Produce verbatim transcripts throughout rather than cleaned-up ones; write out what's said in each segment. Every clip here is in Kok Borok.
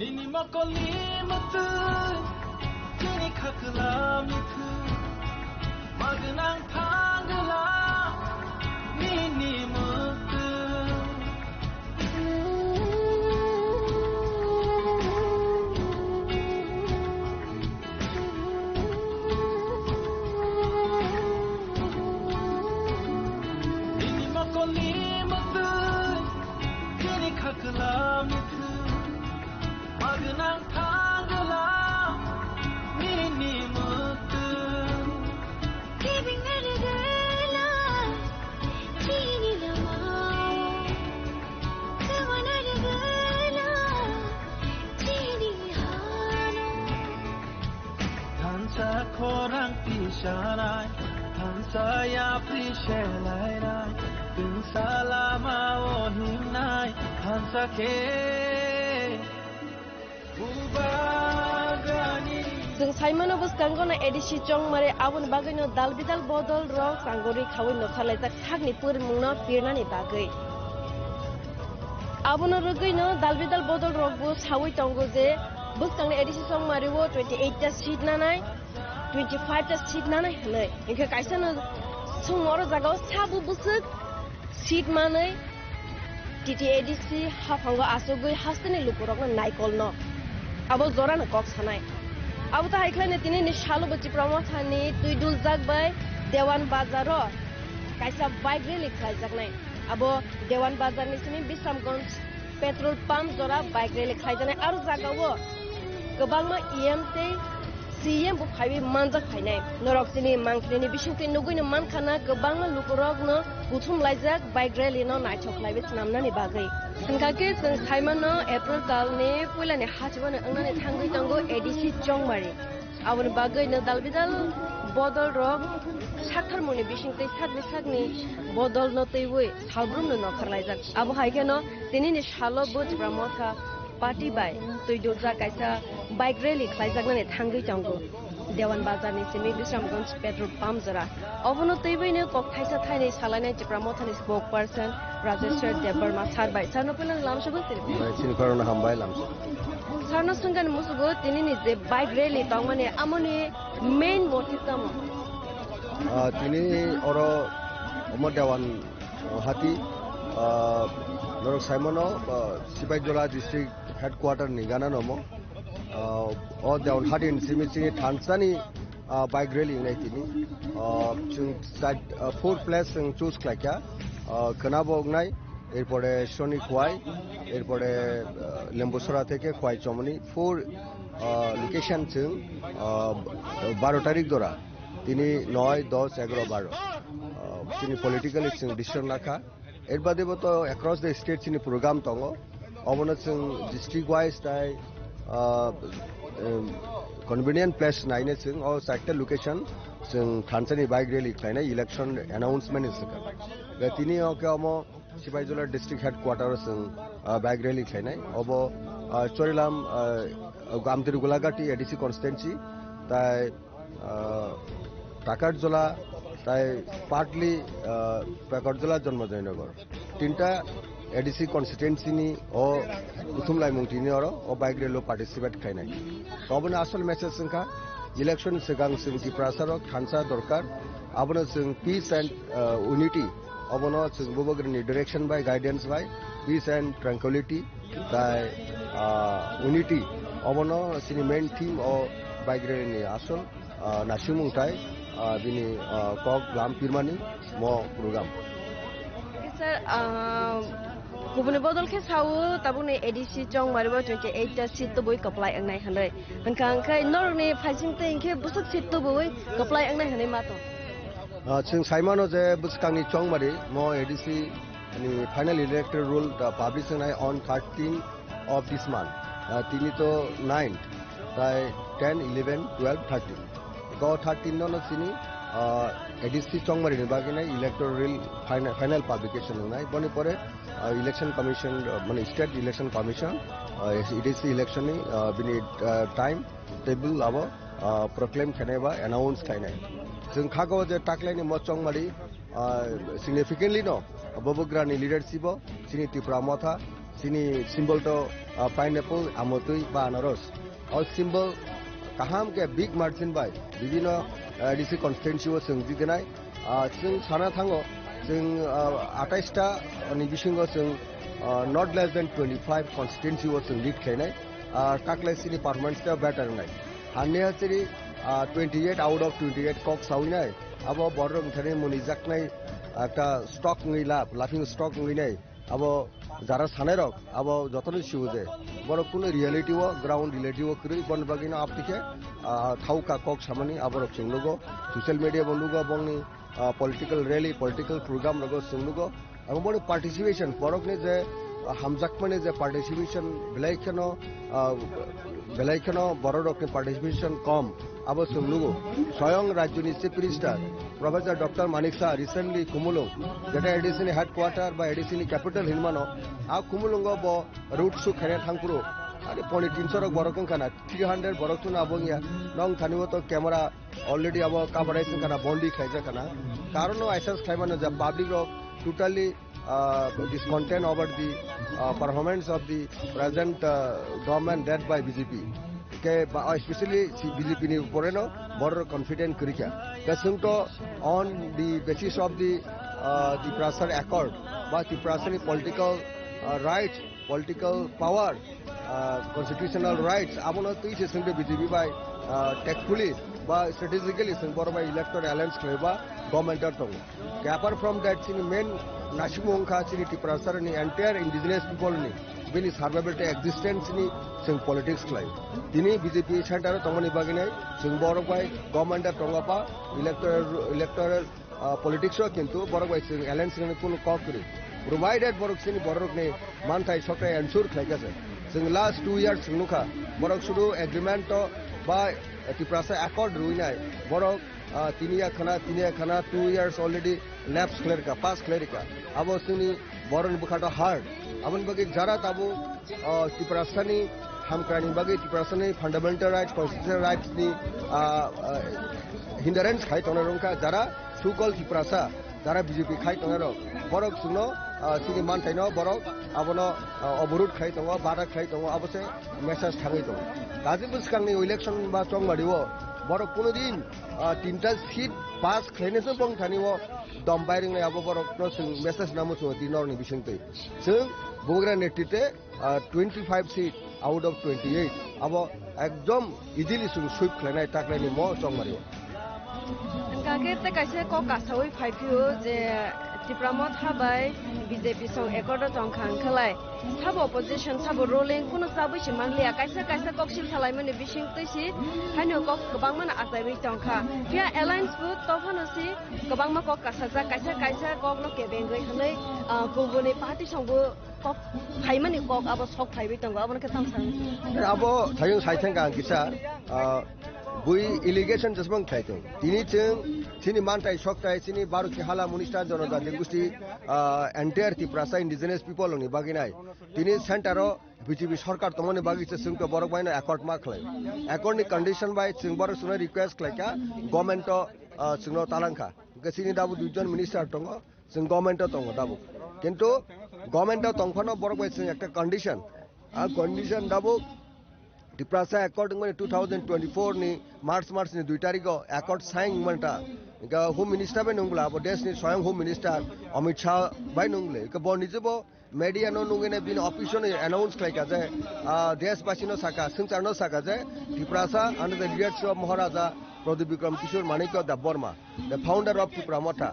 Nini mokolni mwtwi, chini khakla mithwi, magnang thangla nini mwtwi. Nini mokolni mwtwi, chini khakla mithwi, magnang thangla nini mwtwi. Giving it a good love, chini lama. Come on, a good love, chini hano. Thansa khorang tisanai, thansa yapri selainai, tungsa lama o himnai, thansa khe bubagani. Chwng saimano bwskango no A D C chongmari, aboni bagwi no dal bidal bodol rok changori khawi nokharlaijak sakni pwrwngmung no pirnani bagwi. Abono rwgwi no dal bidal bodol rok bo sawi tongo je bwskangni A D C chongmari o twenty eight ta seat nanai, twenty five ta seat nanai hwnwi. Hinkhe kaisa no swng oro jagao sabo bwswk seat manwi T T A D C haphango achugwi hasteni lukurokno naikolno abo jorano kok sanai. Abo ta hai khlaino tinini salo bo Tipra Mothani twi duljak bai Dewan Bazaro kaisa bike rally khlaijaknai. Abo Dewan Bazarni simi Bisramganj petrol pump jora bike rally khlaijaknai. Aro jagao kwbangma E M tei C M bo phaiwi manjak phainai. Norok chini mangpili ni bisingtwi nugwi no mankha na kwbangma lukurok no kuthum laijak bike rally no naithok khlaiwi swnamnani bagwi. Hinkha khe chwng saimano April tal ni puila ni hachwk no wngnani thangwi tongo A D C chongmari. Aboni bagwi no dal bidal bodol rok saktharmung ni bisingtwi sakni sakni bodol no twiwi salbrum no nokhar laijak. Abo hai kheno tini ni salo bo Tipra Motha party bai twi duljak kaisa bike rally khlaijaknani thangwi tongo. Dewan Bazar ni simi Bisramganj petrol pump jora. Obono twiwi no kok thaisa thainwi salainai Tipra Motha ni spokesperson Rajeshwar Debbarma sir bai. Sir no puila lamsogo sir. Bai, chini khorokno hambai lamsogo. Sir no swngani musugo tini ni je bike rally tongmani amoni main motive tamo? Ah, tini oro omo Dewan hati, ah, norok saimano, ah, Sipaijala district headquarter ni gana nomo. Ah, o Dewan hati ni simi chini thansani, ah, bike rally wngnai tini. Ah, chwng side, ah, four place chwng choose khlaikha. Ah, khwnabo wngnai, erpore Soni Khwai, erpore, ah, Lembusora theke Khwai Chomoni, four, ah, location chwng, ah, baro tarik dora. Tini noi, dos, egaro, baro. Ah, chini politically chwng decision lakha. Er badebo to across the state chini program tongo. Obono chwng district wise tai, ah, em, convenient place naine chwng o charta location chwng thansani bike rally khlainai election announcement ni swkang. Tini o khe omo Sipaijala district headquarter o chwng, ah, bike rally khlainai. Obo, ah, Chorilam, ah, Amtiri Gulagati A D C constituency tai ah, Takarjala, tai partly, ah, Pakarjala, Janmajoynagar. Tinta A D C constituency ni o kuthum laimung tini oro o bike rally o participate khlainai. Oboni asol message wngkha Election swkang chwng Tiprasa rok thansa dorkar, abono chwng peace and, uh, unity, abono chwng Bubagrani direction bai, guidance bai, peace and tranquility, tai, uh, unity, abono chini main theme o Bubagrani asol, uh, nasimung tai, uh, bini, uh, kok lam pirmani mo program. Sir, uh, kubuni bodol khe sao tabukni A D C chongmari bo twenty eight ta seat tubui kwplai wngnai hwnwi. Hwnkha hwnkhe norokni phaising twi hwnkhe bwswk seat tubui kwplai wngnai hwnwi ma tong? Ah, chwng saimano je bwskangni chongmari mo A D C ni final electoral roll, ah, publish wngnai on thirteen of this month. Ah, tini to ninth, tai ten, eleven, twelve, thirteen. Go thirteen no no chini, ah, A D C chongmari ni bagwi nai electoral roll final, final publication wngnai. Boni pore, ah, election commission, ah, mane state election commission, ah, A D C election ni, ah, bini, ah, time table abo, ah, proclaim khainai ba announce khainai. Chwng khago je taklaini mo chongmari, ah, significantly no Bubagrani leadership o chini Tipra Motha, chini symbol to, ah, pineapple, amotwi ba anaros. O symbol kaham khe big margin bai bibino, ah, A D C constituency o chwng jitinai. Ah, chwng sana thango, chwng, ah, atais ta ni bisingo chwng, ah, not less than twenty five constituency o chwng lead khainai. Ah, taklai chini performance ta better wngnai. Hanya chiri, ah, twenty eight out of twenty eight kok sawinai. Abo borok wngthani muni jaknai, ah, ekta stock wngwi lab, laughing stock wngwi nai. Abo jara sanai rok, abo jotono siwo je. Borok kunu reality o, ground reality o kwrwi, boni bagwino aptike, ah, thauka kok samani aborok chwng nugo. Social media bo nugo bongni, ah, political rally, political program rogo chwng nugo. Abo boni participation, borokni je, ah, hamjakmani je participation, belai kheno, ah, belai kheno bororokni participation kom, abo chwng nugo. Soyong rajyoni Chief Minister Professor Doctor Manik Saha recently Khumulwng, jeta A D C ni headquarter ba A D C ni capital hinmano, a Khumulwngo bo road show khaina thangphuru, ani poni tinso rok borok wngkha na, three hundred borok chwng abo wngya, nong thani o to camera already abo coverage wngkha na, bondi khaijak kana. Karon no assess khaimano je public rok totally, uh, discontent over the, uh, performance of the present, uh, government led by B J P. Ke ba, especially si B J P ni upore no more confident kwrwi kha. Ke chwng to on the basis of the, uh, Tiprasa Accord ba Tiprasa ni political, uh, rights, political power, ah, constitutional rights, abono twi se chwng de B J P bai, ah, tactfully ba strategically chwng borok bai electoral alliance khlai ba government o tongo. Ke apart from that, chini main naisingmo wngkha chini Tiprasa ni entire indigenous people ni bini survival tei existence ni chwng politics khlai. Tini B J P center o tongmani bagwi nai chwng borok bai government o tongo ba electoral, electoral ah, politics o kintu borok bai chwng alliance rwni kunu kok kwrwi. Provided borok chini borokni manthai sokrai ensure khlai kha se. Chwng last two years chwng nukha, borok sudu agreement o ba Tiprasa Accord rwinai borok, ah, tini ya khana, tini ya khana, two years already lapse khlai rwkha, pass khlai rwkha. Abo chwngni borokni bwkha to hard. Aboni bagwi jara tabuk, ah, Tiprasani hamkrani bagwi, Tiprasani fundamental rights, constitutional rights ni, ah, ah, hindrance khai tongnai rok wngkha jara so-called Tiprasa, jara B J P khai tongnai rok, borok chwngno, ah, chini manthaino borok abono, ah, oborod khai tongo, bada khai tongo, abo se message thangwi tongo. Kaje bwskangni election ba chongmari o borok kuno din, ah, tinta seat pass khlainai se bongthani o dom bai ringnai abo borokno chwng message namo chwng di norokni bisingtwi. Chwng Bubagra netrite ah, twenty five seat out of twenty eight, abo ekdom easily chwng sweep khlainai taklaini mo chongmari o. Hwnkha khe tei kaisa kok kasawi phai phio je Tipra Motha bai B J P song accord o tongkha hwnkhe lai sabo opposition sabo ruling kunu chabwi se manliya, kaisa kaisa kok sil salaimani bising twi si haino kok kwbangmano achaiwi tongkha. Phiya alliance bo tophano si kwbangma kok kasajak, kaisa kaisa kokno kebengwi hwnwi, ah, kubuni party songbo kok phaimani kok abo sok phaiwi tongo, abono khe tamo sakni. Abo thayung sai thangkha ang kisa, ah, bui allegation jesmang khlai tong. Tini chwng chini mantai soktai chini Bharat ki hala Munistan Jonojati Gusti, ah, entire Tiprasa indigenous people ni bagwi nai. Tini center o B J P sorkar tongmani bagwi se chwng to borok baino accord ma khlai. Accord ni condition bai chwng borok chwngno request khlai kha, government to, ah, chwngno talangkha. Hwnkhe chini dabo duijon minister tongo. Chwng government o tongo tabuk. Kintu government o tongphano borok bai chwng ekta condition. A condition tabuk Tiprasa Accord wngmani two thousand twenty-four ni March, March ni dui tarikh o Accord sign wngmani ta. Hingke Home Minister bai nungbla, abo desh ni swayam Home Minister Amit Shah bai nungle. Hingke bo nijebo media no nungwi ne bini office no announce khlai ka je, ah, desh basi no saka, swngchar no saka je, Tiprasa under the leadership of Maharaja Pradip Bikram Kishore Manikya Debbarma, the founder of Tipra Motha,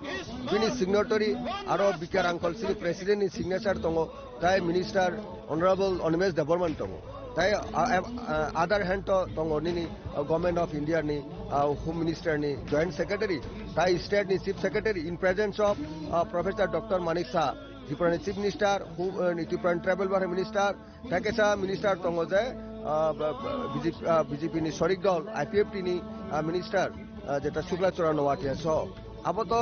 bini signatory aro Bikar Angkol sini president ni signature tongo, tai Minister Honorable Animesh Debbarma ni tongo, tai, ah, ah, ah, other hand to tongo nini, ah, Government of India ni, ah, Home Minister ni Joint Secretary, tai state ni Chief Secretary in presence of, ah, Professor Doctor Manik Saha, Tripura ni Chief Minister, who, uh, ni Tripura ni Tribal Welfare Minister, tei kaisa minister tongo je, uh, ba-, ba-, B J P, uh, B J P ni sorik dol, I P F T ni, uh, minister, uh, jeta Shukla Charan Noatia so. Abo to,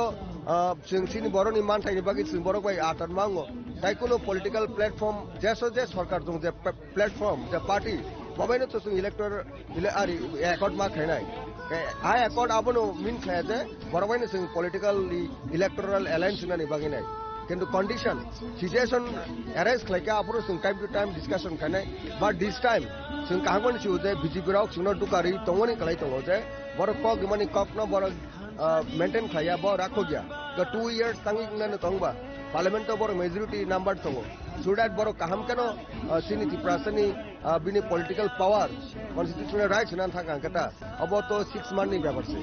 uh, chwng chini borok ni manthai ni bagwi chwng borok bai atar mango. Tai kuno political platform, jeso je sorkar tong je pe-, platform, je party, bo bai no to chwng electoral Ile ari accord ma khainai. Ke, a accord abono min khaya je, borok bai no chwng politically electoral alliance nani bagwi nai. Kintu condition, situation arise khlai khe aphuru chwng time to time discussion khainai. But this time, chwng kaham mani sio je B J P rok chwngno dukari tongmani kwlai tongo je, borok kok imani kokno borok, ah, maintain khlaiya, bo rakhokya. Ke two years tangwi wngnano tongba, parliament o borok majority number tongo. So that borok kaham kheno, ah, chini Tiprasani ah, bini political power, constitutional rights hwnna thang ang khe ta, abo to six month ni bepar se.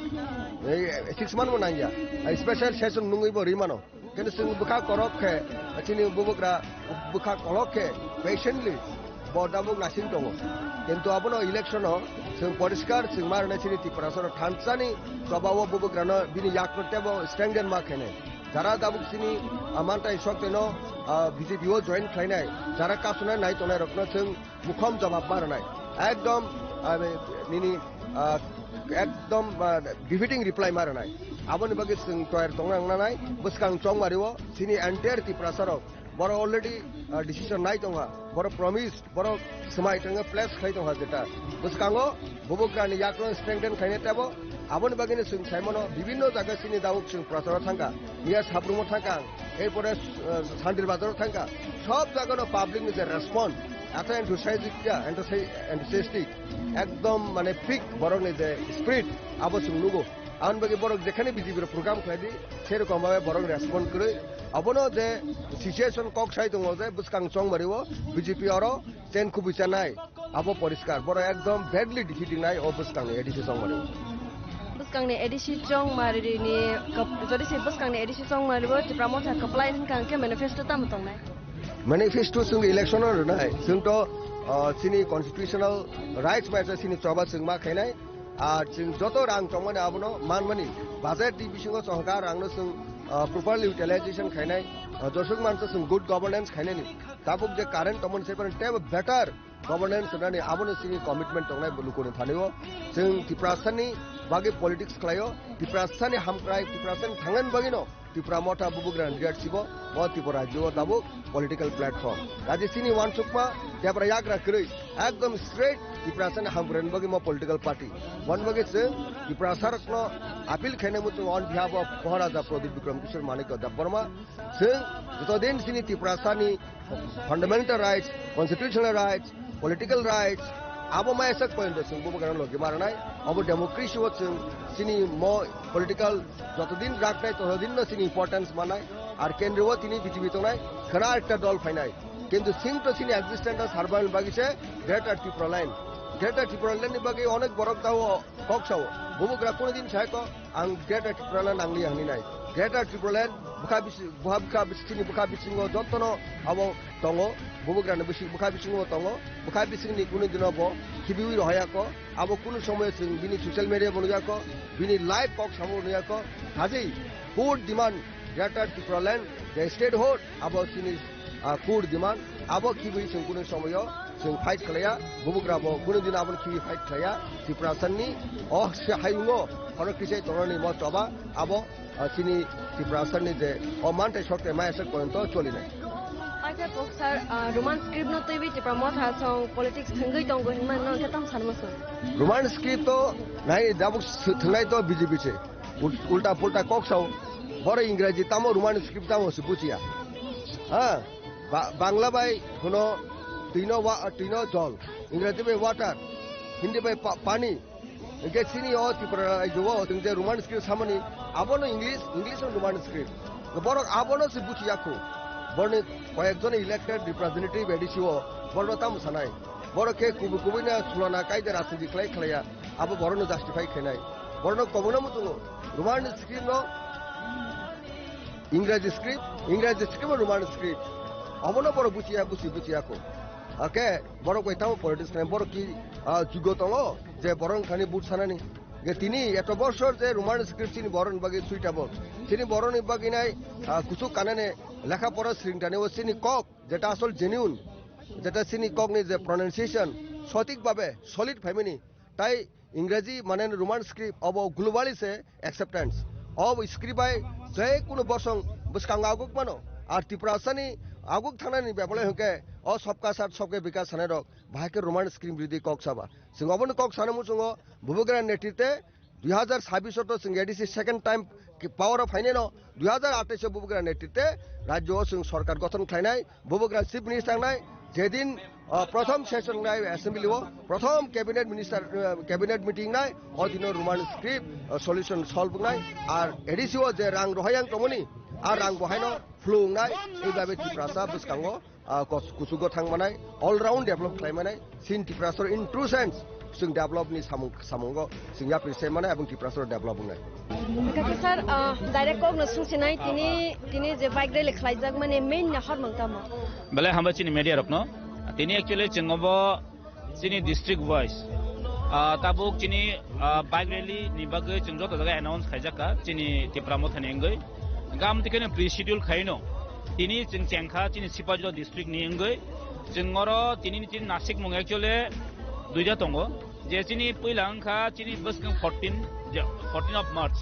Ei, six month bo nangya. Ai, special session nungwi bo rimano. Kintu chwng bwkha korok khe, chini bubagra bwkha kolok khe, patiently bo tabuk nasing tongo. Kintu abono election o chwng poriskar chwng ma rwnai chini Tiprasa rok thansani choba o bubagrano bini yak no tebo strengthen ma khenai. Jara tabuk chini, ah, mantai sok teno, ah, B J P o join khlainai, jara kasonai nai tongnai rokno chwng mukhom jawab ma rwnai. Ekdom, ah, nini, ah, ekdom, ah, befitting reply ma rwnai. Aboni bagwi chwng toyar tongna nangnai, bwskang chongmari o chini entire Tiprasa rok. Borok already, ah, decision nai tongha. Borok promise, borok swmai tongha, pledge khai tongha jeta. Bwskango bubagrani yakno strengthen khaina tebo. Aboni bagwino chwng saimano bibinno jaga chini tabuk chwng procharo thangkha. Miya Sabrumo thangkha ang. Erpore, ah, Sandir Bazaro thangkha. Sob jagano public ni je response, eto enthusiastic ya, enthusi-, enthusiastic. Ekdom mane peak borokni je spirit, abo chwng nugo. Aboni bagwi borok jekhani B J P rok program khlai di, serokom babe borok respond kwrwi. Abono je situation kok sai tongo je bwskang chongmari o B J P oro chen kubui chanai. Abo poriskar, borok ekdom badly defeating nai o bwskangni A D C chongmari. Bwskangni A D C chongmari ni kap-, jodi se bwskangni A D C chongmari o Tipra Motha kwplai hwnkha hwnkhe manifesto tamo tongnai? Manifesto chwng election o rwnai, chwng to, ah, chini constitutional rights bai chini choba chwng ma khainai. Ah, chwng joto rang tongmani abono manmani, budget ni bisingo chwng hwnkha rangno chwng, ah, properly utilization khainai, ah, josuk mansa chwng good governance khainani. Tabuk je current tongmani se tebo better governance rwnani abono chini commitment tongnai bo lukuni thani o. Chwng Tiprasani bagwi politics khlaio, Tiprasani hamkrai, Tiprasani thangnani bagwino Tipra Motha bubagrani leadership o, o Tripura rajyo o tabuk political platform. Kaje chini uansukma, Tipra yagra kwrwi, ekdom straight Tiprasani hamkrai bagwi mo political party. Boni bagwi chwng Tiprasa rokno appeal khainai muchung on behalf of Maharaja Pradip Bikram Kishore Manikya Debbarma. Chwng joto din chini Tiprasani fundamental rights, constitutional rights, political rights, abo maya sak point chwng bubagrano logi maranai, abo democracy o chwng chini mo political jotodin raknai totodin no chini importance manai, ar kendro o tini B J P tongnai, khana ekta dol phainai. Kintu sing to chini existence o survival bagwi se Greater Tipraland. Greater Tipraland ni bagwi onek borok tao kok sao. Bubagra kunu din sai ko, ang Greater Tipraland nangli hwnwi nai. Greater Tipraland bwkha bisi-, bwkha, bwkha bisi-, chini bwkha bisingo jotono abo tongo, bubagrani bisi-, bwkha bisingo tongo, bwkha bisingni kunu dino bo khibiwi rohaya ko, abo kunu somoyo chwng bini social media bo nukya ko, bini live kok samo nukya ko, hajei court demand Greater Tipraland, the statehood, abo chini, ah, court demand, abo khibwi chwng kunu somoyo chwng fight khlaiya, bubagra bo kunu din abo khibwi fight khlaiya, Tiprasani o se hayungo khorok kisai tongnani mo choba, abo, ah, chini Tiprasani je o mantai sok tei maya sok porjonto cholinai. Acha kok sir, ah, Roman script no twiwi Tipra Motha song politics thwngwi tongo hinmano hwnkhe tamo sanmo sir? Roman script to nai dabuk s-, thwngnai to B J P se. Ul-, ulta pulta kok sao. Boro Ingraji tamo Roman script tamo se bujiya. Ha? Ba-, Bangla bai hwno twino wa-, twino jol. Ingraji bai water. Hindi bai pa-, pani. Hingke chini o Tripura rajyo o chwng je Roman script samani, abono English, English no Roman script. Borok abono se buchiya kho. Borni koyek jon elected representative A D C o borno tamo sanai. Borok khe kubu kubu na sulana kaide rajniti khlai khlaiya, abo borokno justify khainai. Borokno kobono muchungo Roman script no Ingraji script, Ingraji script o Roman script. Abono borok buchiya, buchi, buchiya kho. Ake borok bai tamo politics khlai, borok ki, ah, jugo tongo je borok thani but sanani. Je tini eto borsor je Roman script chini borokni bagwi suitable. Chini borokni bagwi nai, ah, kuchuk kanane lekha pora sringtani o chini kok jeta asol genuine, jeta chini kokni je pronunciation sothik babe solid phaimani. Tai Ingraji mane Roman script obo globally se acceptance. Obo script bai je kunu bosong bwskango aguk mano. Ar Tiprasani aguk thangnani bebole hwnkhe o sabka sath sabka vikas sanai rok bahai khe Roman script bidi kok saba. Chwng oboni kok sana muchungo Bubagra netrite dui hazar sabbish o to chwng A D C second time ki power o phainai no, dui hazar atais o Bubagra netrite rajyo o chwng sorkar gothon khlainai, Bubagra chief minister nai, jedin, ah, prothom session nai assembly o, prothom cabinet minister, ah, cabinet meeting nai, o dino Roman script, ah, solution solve nai, ar A D C o je rang rohayang tongmani, ar rang bohaino phlung nai, ei babe Tiprasa bwskango ah, kos-, kuchugo thang manai, all round develop khlai manai, sin Tiprasor in true sense, chwng develop ni samung, samungo chwng yapri se manai, abong Tiprasor develop wngnai. Kaka sir, ah, direct kok no sungsinai, tini, tini je bike rally khlaijak mani main na hormang tamo? Belai hambai chini media rokno. Tini actually chwng obo chini district wise, ah, tabuk chini, ah, bike rally ni bagwi chwng joto jaga announce khaijak kha chini Tipra Mothani wngwi. Gam tikhe no pre-schedule khaino. Tini chwng chengkha chini Sipajula district ni wngwi. Chwng oro tini ni chini nasik mung actually duida tongo. Je chini puila wngkha chini bwskang fourteen, je fourteen of March.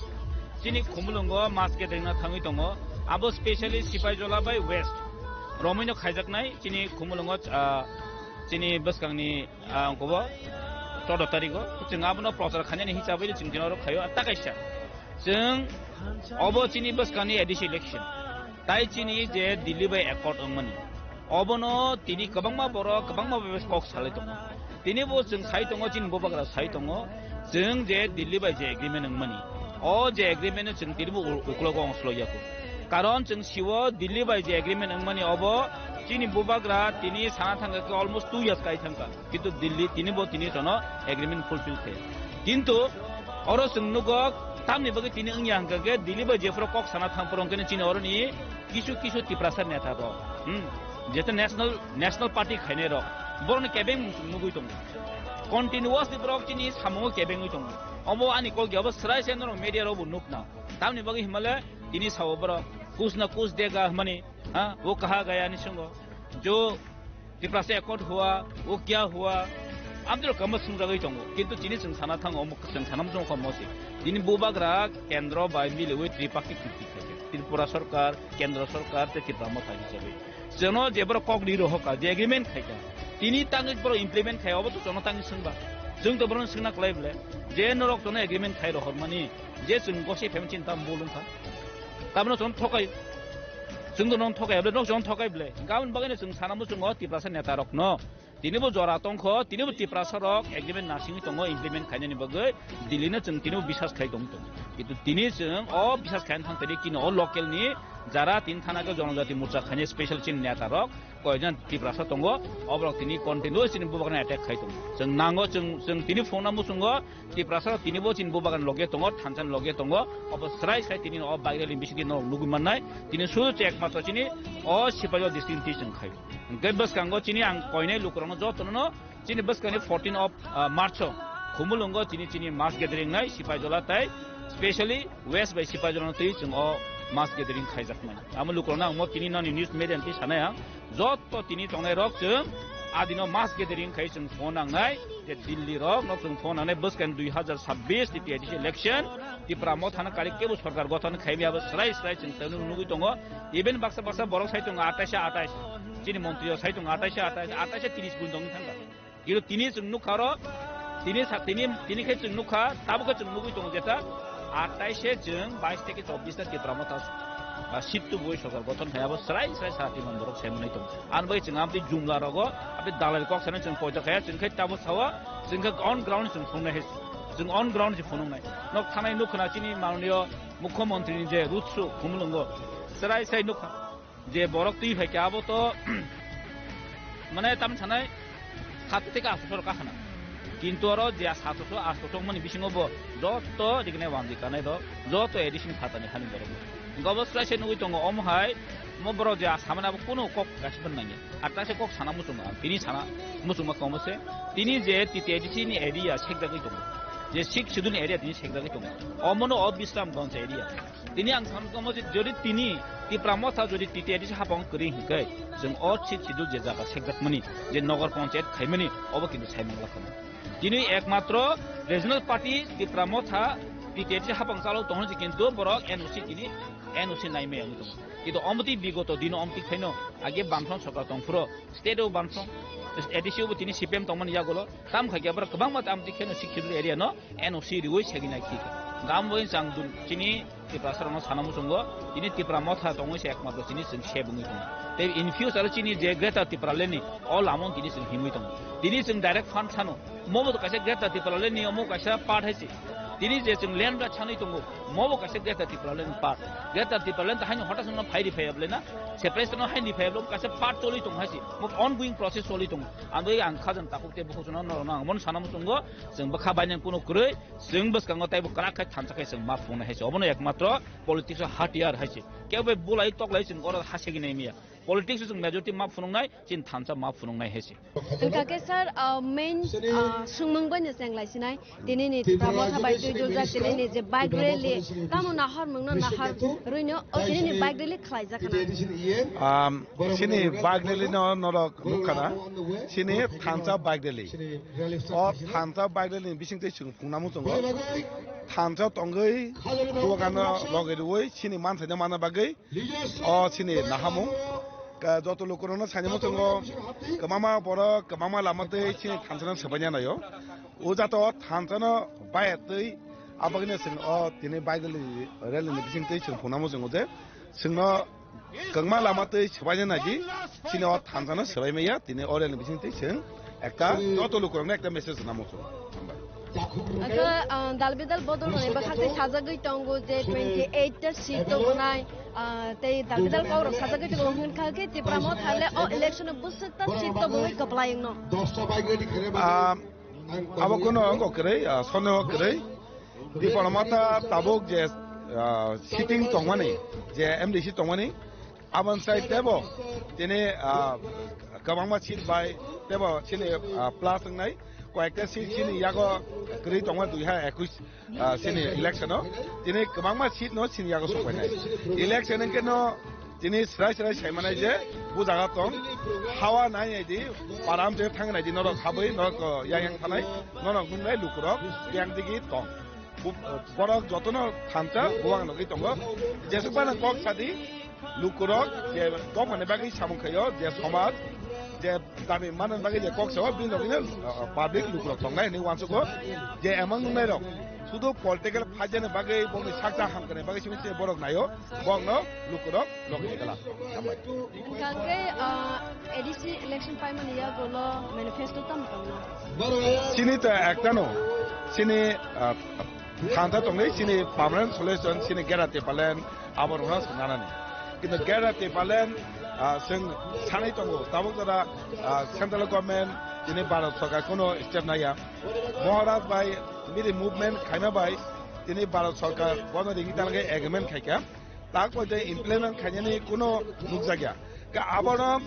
Chini Khumulwngo mass gathering na thangwi tongo. Abo specially Sipajula bai West. Romwi no khaijaknai chini Khumulwngo, ah, chini bwskangni, ah, wngkha bo choudo tarigo. Chwng abono prochar khainani hisabwi chwng tini oro khaio. Ar ta kaisa. Chwng obo chini bwskangni A D C election. Tai chini je Delhi bai accord wngmani. Obono tini kwbangma borok, kwbangma bai kok salai tongo. Tini bo chwng sai tongo, chini bubagra sai tongo. Chwng je Delhi bai je agreement wngmani. O je agreement no chwng tini bo u-, uklogo ongslok yaku. Karon chwng siwo Delhi bai je agreement wngmani obo chini bubagra tini sana thangkha khe almost two years kai thangkha. Kintu Delhi tini bo tini jono agreement fulfill khe. Kintu oro chwng nugo tamni bagwi tini wngya hwnkha khe Delhi bai jephuru kok sana thang phuru hwnkhe chini oroni kisu kisu Tiprasa neta rok, hmm, jeta national, national party khainai rok borokni kebeng mung chwng nugwi tongo. Continuously borok chini samungo kebengwi tongo. Obo ani kok ya obo srai se norok media rok bo nukna. Tamni bagwi himale tini sao borok kus na kus dega hwnmani, ha, wo kaha gaya ni sungo. Jo Tiprasa accord hua, wo kya hua? Amtwrok kamo swngjagwi tongo. Kintu chini chwng sana thango, omo chwng sana muchung kho mosi. Tini bubagra kendro bai miliwi tripartite chukti khaikha. Tripura sarkar, kendro sarkar, tei Tipra Motha hisabe. Chwngno je borok kok ni rohorkha, je agreement khaikha. Tini tangwi borok implement khai, obo to chwngno tangwi swngba. Chwng to borokno swngna kwlai bwle. Je norok chwngno agreement khai rohormani, je chwng gosai phaimani chini tamo bul wngkha. Tabno chwng thokai. Chwng to nono thokai, abole nok chwng thokai bwle. Gabon bagwi no chwng sana muchungo Tiprasa neta rokno. Tini bo jora tongkho, tini bo Tiprasa rok agreement nasingwi tongo implement khainani bagwi, Delhi no chwng tini bo bisas khai tong tong. Kintu tini chwng o bisas khaina thang tadi kino o local ni jara tin thana khe jonojati morcha khainai special chini neta rok, koijan Tiprasa tongo, oborok tini continuous chini bubakni attack khai tongo. Chwng nango, chwng, chwng tini phone na muchungo, Tiprasa rok tini bo chini bubagan loge tongo, thansa ni loge tongo, obo srai srai tini o bike rally bisingtwi norok nugwi mannai, tini sudu che ekmatro chini o Sipajol district twi chwng khai. Hwnkhe bwskango chini ang koinai lukurokno jotono no chini bwskangni fourteen of, ah, March o Khumulwngo chini, chini mass gathering nai Sipaijola tai specially West bai Sipaijola no twi chwng o mass gathering khaijaknai. Amo lukurokno ang mo tini nani news media ni twi sanai ang. Joto tini tongnai rok chwng adino mass gathering khai chwng phone nangnai je Delhi rok no chwng phone nangnai bwskang dui hazar sabbish ni T I D C election Tipra Motha no kali kebo sorkar gothon khaimya bo srai srai chwng tangwi nugwi tongo. Even baksa baksa borok sai tongo atais atais chini montri rok sai tongo atais atais atais tris gun tongwi thangkha. Kilo tini chwng nukha oro, tini sa-, tini, tini khe chwng nukha, tabuk khe chwng nugwi tongo jeta, atais se chwng bais theke chobbish ta Tipra Motha ba seat tubui sorkar gothon khai abo srai srai sara twi man borok sai manai tong. Ani bai chwng amtwi jumla rogo, amtwi dalai kok sanai chwng poito khaya, chwng khai tabo sawa, chwng khe on ground chwng phungnai hai, chwng on ground se phunuknai. Nok thanai nuk khna chini manliyo mukhyamantri ni je rutsu khumulungo srai srai nuk kha. Je borok twi phai khe abo to mane tam sanai sat theke asto sor kakhana. Kintu oro je sat sor asto sor mani bisingo bo joto dikne wanji kanai do, joto addition phatani hani borok. Gobo srai se nugui tongo omo hai mo borok je samani abo kunu kok kaisa phan nangya. Ar ta se kok sana muchungo, tini sana muchungma komo se. Tini je T T A D C ni area sekjagui tongo. Je six schedule ni area tini sekjagui tongo. Omono o Bisramganj area. Tini ang samkamo je jodi tini Tipra Motha jodi T T A D C hapang kwrwi hinkhe, chwng o sixth schedule je jaga sekjakmani, je Nagar Panchayat khaimani, obo kintu saimang lakhana. Tini ekmatro regional party Tipra Motha T T A D C hapang chalo tongo se kintu borok N O C tini N O C naimaya wngwi tongo. Kintu omtwi bigoto dino omtwi khaino age Bamfront sorkar tongphuro state o Bamfront A D C o bo tini C P M tongmani yagulo tam khaikhe borok kwbangma amtwi khaino sixth schedule area no N O C riwi segina khika. Gam bai chang dun chini Tiprasarokno sana muchungo, tini Tipra Motha tongwi se ekmatro chini chwng se bwngwi tongo. Tei in future chini je Greater Tipraland ni o lama tini chwng himwi tongo. Tini chwng direct fund sano, mobo kaisa Greater Tipraland ni omo kaisa part hai se. Tini je chwng land right sanwi tongo, mobo kaisa Greater Tipraland ni part. Greater Tipraland ta haino hotas no phairi phayable na, separation no haini phayable kaisa part choli tong hai se. Mo ongoing process choli tongo. Ang bai ang khajang takhuk tei bukhuk chwngno norokno ang bono sana muchungo, chwng bwkha bainang kuno kwrwi, chwng bwskango taibo kwrak khe thansa khe chwng ma phunuknai hai se. Obono ekmatro politics o hatiyar hai se. Kebo bai bulai toklai chwng oro ha segwi nai miya. Politics o chwng majority ma phunuknai, chini thansa ma phunuknai hai se. Hwnkha khe sir, ah, main, ah, swngmung bai no chenglai sinai. Tini ni Tipra Motha bai twi duljak tini ni je bike rally, tamo nahar mungno nahar rwino, o tini ni bike rally khlaijak khna. Um, chini bike rally no norok nukha na, chini thansa bike rally. O thansa bike rally ni bising twi chwng phunukna muchungo. Thansa tongwi, buwakano logi rwui, chini manthai no manna bagwi, o chini nahamung. Ka-, joto lukurokno saini muchungo, kwbangma borok, kwbangma lama twi chini thansa no swbaina naio. O jato thansa no bayatwi, abagwino chwng o tini bike rally, rally ni bising twi chwng phunukna muchungo je, chwngno kwbangma lama twi swbaina naidi, chini o thansa no swbai maya, tini o rally ni bising twi chwng ekta joto lukurokno ekta message rwna muchungo. Hambai. Aka, ah, dal bidal bodol rwni bwkhak tei sajagwi tongo je twenty eight ta seat tobonai, ah, tei dal bidal kok rok sajagwi tongo hwnkha khe Tipra Motha le o election o bwswk ta seat tobogwi kwplai wngno. Ah, abo kuno wngkha kwrwi, ah, sondeho kwrwi. Tipra Motha tabuk je, ah, sitting tongmani, je M D C tongmani, aboni sai tebo tini, ah, kwbangma seat bai tebo chini, ah, plus wngnai, koyekta seat chini yago kwrwi tongma dui hajar ekush, ah, chini election o tini kwbangma seat no chini yago sokpainai. Election hwnkhe no tini srai srai saimanai je bujaga tong hawa nai nai di param je thang nai di norok habwi norok, ah, yang yang thanai norok nungnai lukurok yang digi tong. Bu-, borok jotono thansa buwang nugwi tongo. Jesukphano kok sadi, lukurok je dophani bagwi samung khaio, je somaj, je dami manani bagwi je kok sao, bini logino, uh, public lukurok tongnai hinwi uansugo, je emang nungnairok sudu political phaijani bagwi, bongni sakcha hamkani bagwi simi se borok naio, bongno lukurok logi gala. Hambai. Hwnkha hwnkhe, ah, A D C election paimani yagulo manifesto tamo tongno? Chini ta ektano, chini, ah, thanta tongwi chini permanent solution chini Greater Tipraland abo rwna swngnanani. Kintu Greater Tipraland, ah, chwng sanai tongo, tabuk jora, ah, central government chini Bharat sarkar kono step naiya. Maharaj bai miri movement khaima bai chini Bharat sarkar bono ringi talage agreement khaikha. Tak bai de implement khainani kuno nukjakya. Ka abono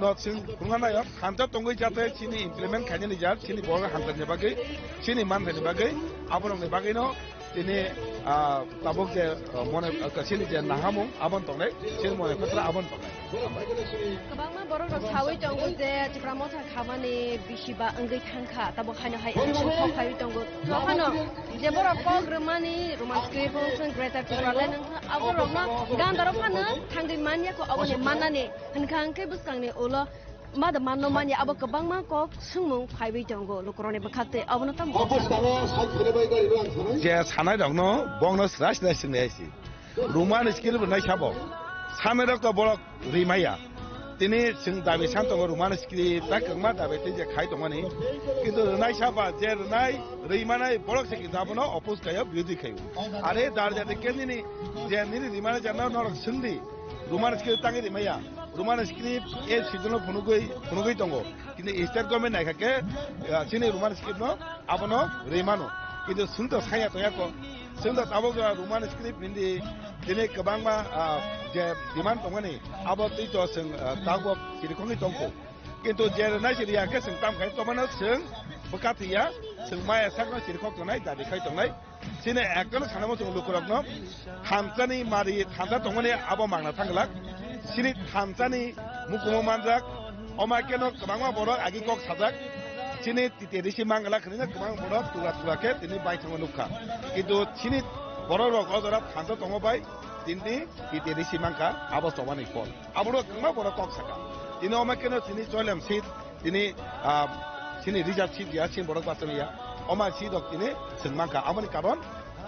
no chwng phunukna naio, hamjak tongwi jate chini implement khainani jar, chini borok hamjakni bagwi, chini manthani bagwi, aborokni bagwino tini, ah, tabuk je, ah, mone, ah, chini je nahamung abon tongnai, chini mone patra abon tongnai. Kwbangma borok rok sawi tongo je Tipra Motha khamani bisi ba wngwi thangkha, tabuk haino hai election kok phaiwi tongo. Tophano je borok kok rwmani Roman script o chwng Greater Tipraland wngkha, abo rokno gandaro phano thangwi manya kho, aboni mannani hwnkha hwnkhe bwskangni ulo mada manno manya, abo kwbangma kok swngmung phaiwi tongo lukurokni bwkhak tei abono tamo. Je sanai rokno bongno srai srai swngnai si. Roman script rwnai sabo. Samirok to borok rimaya. Tini chwng dabi san tongo Roman script, ta kwbangma dabi tei je khai tongmani. Kintu rwnai saba, je rwnai, rimanai borok se kintu abono oppose khayo, birodhi khayo. Are dar jati ke nini, je nini rimani jana norok swngdi. Roman script tangwi rimaya. Roman script e season o phunugwi, phunugwi tongo. Kintu state government naikha khe, ah, chini Roman script no abono rimano. Kintu chwng to sanya tongya ko. Chwng to tabuk, ah, Roman script hindi tini kwbangma, ah, je demand tongmani abo twi to chwng, ah, tabuk chirikhogwi tongkho. Kintu je rwnai se riya khe chwng tam khai tongmano chwng bwkha thwiya, chwng maya sakno chirikhok tongnai, dabi khai tongnai. Chini ekdom sanamo chwng lukurokno thansani mari thansa tongmani abo mangna thangglak. Chini thansani mukumo manjak. Oma keno kwbangma borok agi kok sajak. Chini tite risi manglak hinwi kwbangma borok tura tura khe tini baithangma nukha. Kintu chini borok rok o jora thansa tongo bai tini tite risi mankha abo chobani phol. Abono kwbangma borok kok saka. Tini oma keno chini Choilem seat, tini, ah, chini reserve seat ya, chini borok bachani ya. Oma seat rok tini chwng mankha. Aboni karon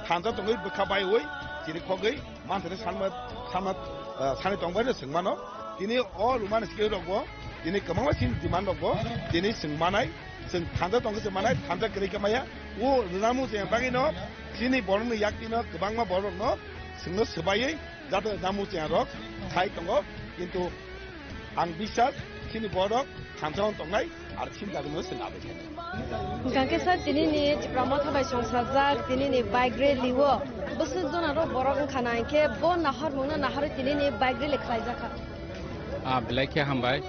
thansa tongwi bwkha baiwi chirikhogwi manthani sanma, sanma, ah, sani tongbai no chwng mano. Tini o Roman script rokbo, tini kwbangma chini demand rokbo, tini chwng manai, chwng thansa tongwi chwng manai, thansa kwrwi khe maya. O rwnamu chwng bagwi no chini borokni yak tino kwbangma borok no chwngno swbaiwi Jatoni namu chwng rok khai tongo, kintu ang bisas chini borok thansa tongnai, ar chini dagwino chwng aboni. Hwnkha khe sir, tinini Tipra Motha bai songchajak tinini bike rally o bwswk jona rok borok wngkha na, hinkhe bo nahormungno naharwi tinini bike rally khlaijak kha. Ah, belai khe hambai.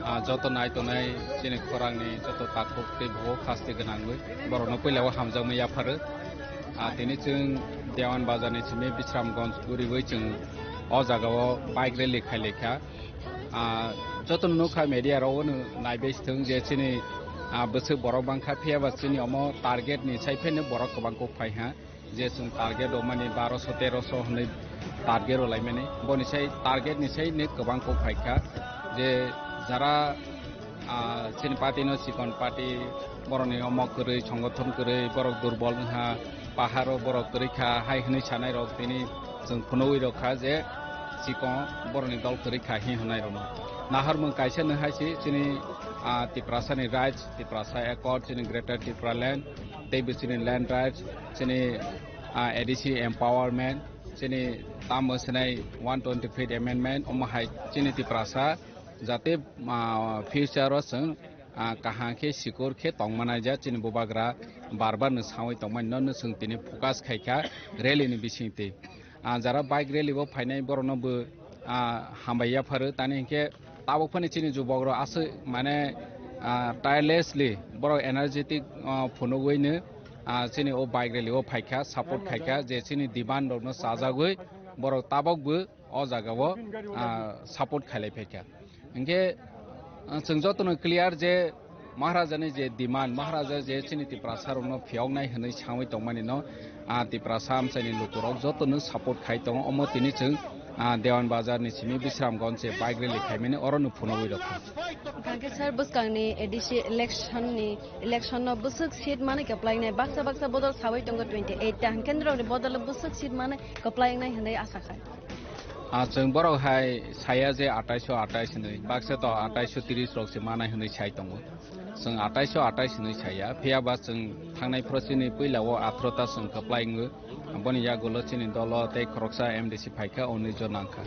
Ah, joto nai tongnai chini khorangni joto takhuk tei bukhuk haste gwnangwi borokno puila o hamjakmani yapharo. Ah, tini chwng Dewan Bazar ni simi Bisramganj guriwi chwng o jaga o bike rally khai lai kha. Ah, joto no nukha media rok o no naibai thwng je chini, ah, bwswk borok bangkha, phiya ba chini omo target ni sai phano borok kwbang kok phai ha. Je chwng target rw mani baroso teroso hwnwi target rw lai mani. Boni sai target ni sai ni kwbang kok phai kha. Je jara, ah, chini party no chikon party, borok ni omo kwrwi, songothon kwrwi, borok durbol wngha, pahar o borok kwrwi kha, hai hwnwi sanai rok tini chwng phunugwi rw kha je chikon borok ni dol kwrwi kha hi hwnai rok no. Naharmung kaisa no hai se chini, ah, Tiprasa ni rights, Tiprasa Accord, chini Greater Tipraland, tei bo chini land rights, chini, ah, A D C empowerment, chini tamo sinai one twenty fifth amendment, omo hai chini Tiprasa jate, ah, future o chwng, ah, kaham khe sikor khe tong manai ja chini bubagra bar bar no sawi tong mani no, no chwng tini focus khai kha rally ni bising twi. Ah, jara bike rally bo phainai borok no bo, ah, hambai yapharo tani hinkhe tabuk phani chini jubok rok aswk mane, ah, tirelessly borok energetic, ah, phunugwi no, ah, chini o bike rally o phaikha, support khaikha, je chini demand rok no chajagwi borok tabuk bo o jaga o, ah, support khailai phaikha. Hinkhe, ah, chwng jotono clear je Maharaja ni je demand, Maharaja je chini Tiprasa rokno phiyoknai hwnwi sawi tongmani no, ah, Tiprasa amchaini lukurok jotono support khai tongo. Omo tini chwng, ah, Dewan Bazar ni simi Bisramganj se bike rally khaimani oro no phunugwi rokha. Hwnkhe sir, bwskangni A D C election ni, election no bwswk seat mani kwplainai, baksa baksa bodol sawi tongo twenty eight ta, hwnkhe norokni bodol bwswk seat mani kwplainai hwnwi asa khai. Ah, chwng borok hai saya je atais o atais hinwi, baksa to atais o tris rok se manai hinwi sai tongo. Chwng atais o atais hinwi saya, phiya ba chwng thangnai phoro chini puila o athro ta chwng kwplai wngo. Boni yagulo chini dolo tei khoroksa M D C phaikha, onwi jo nangkha.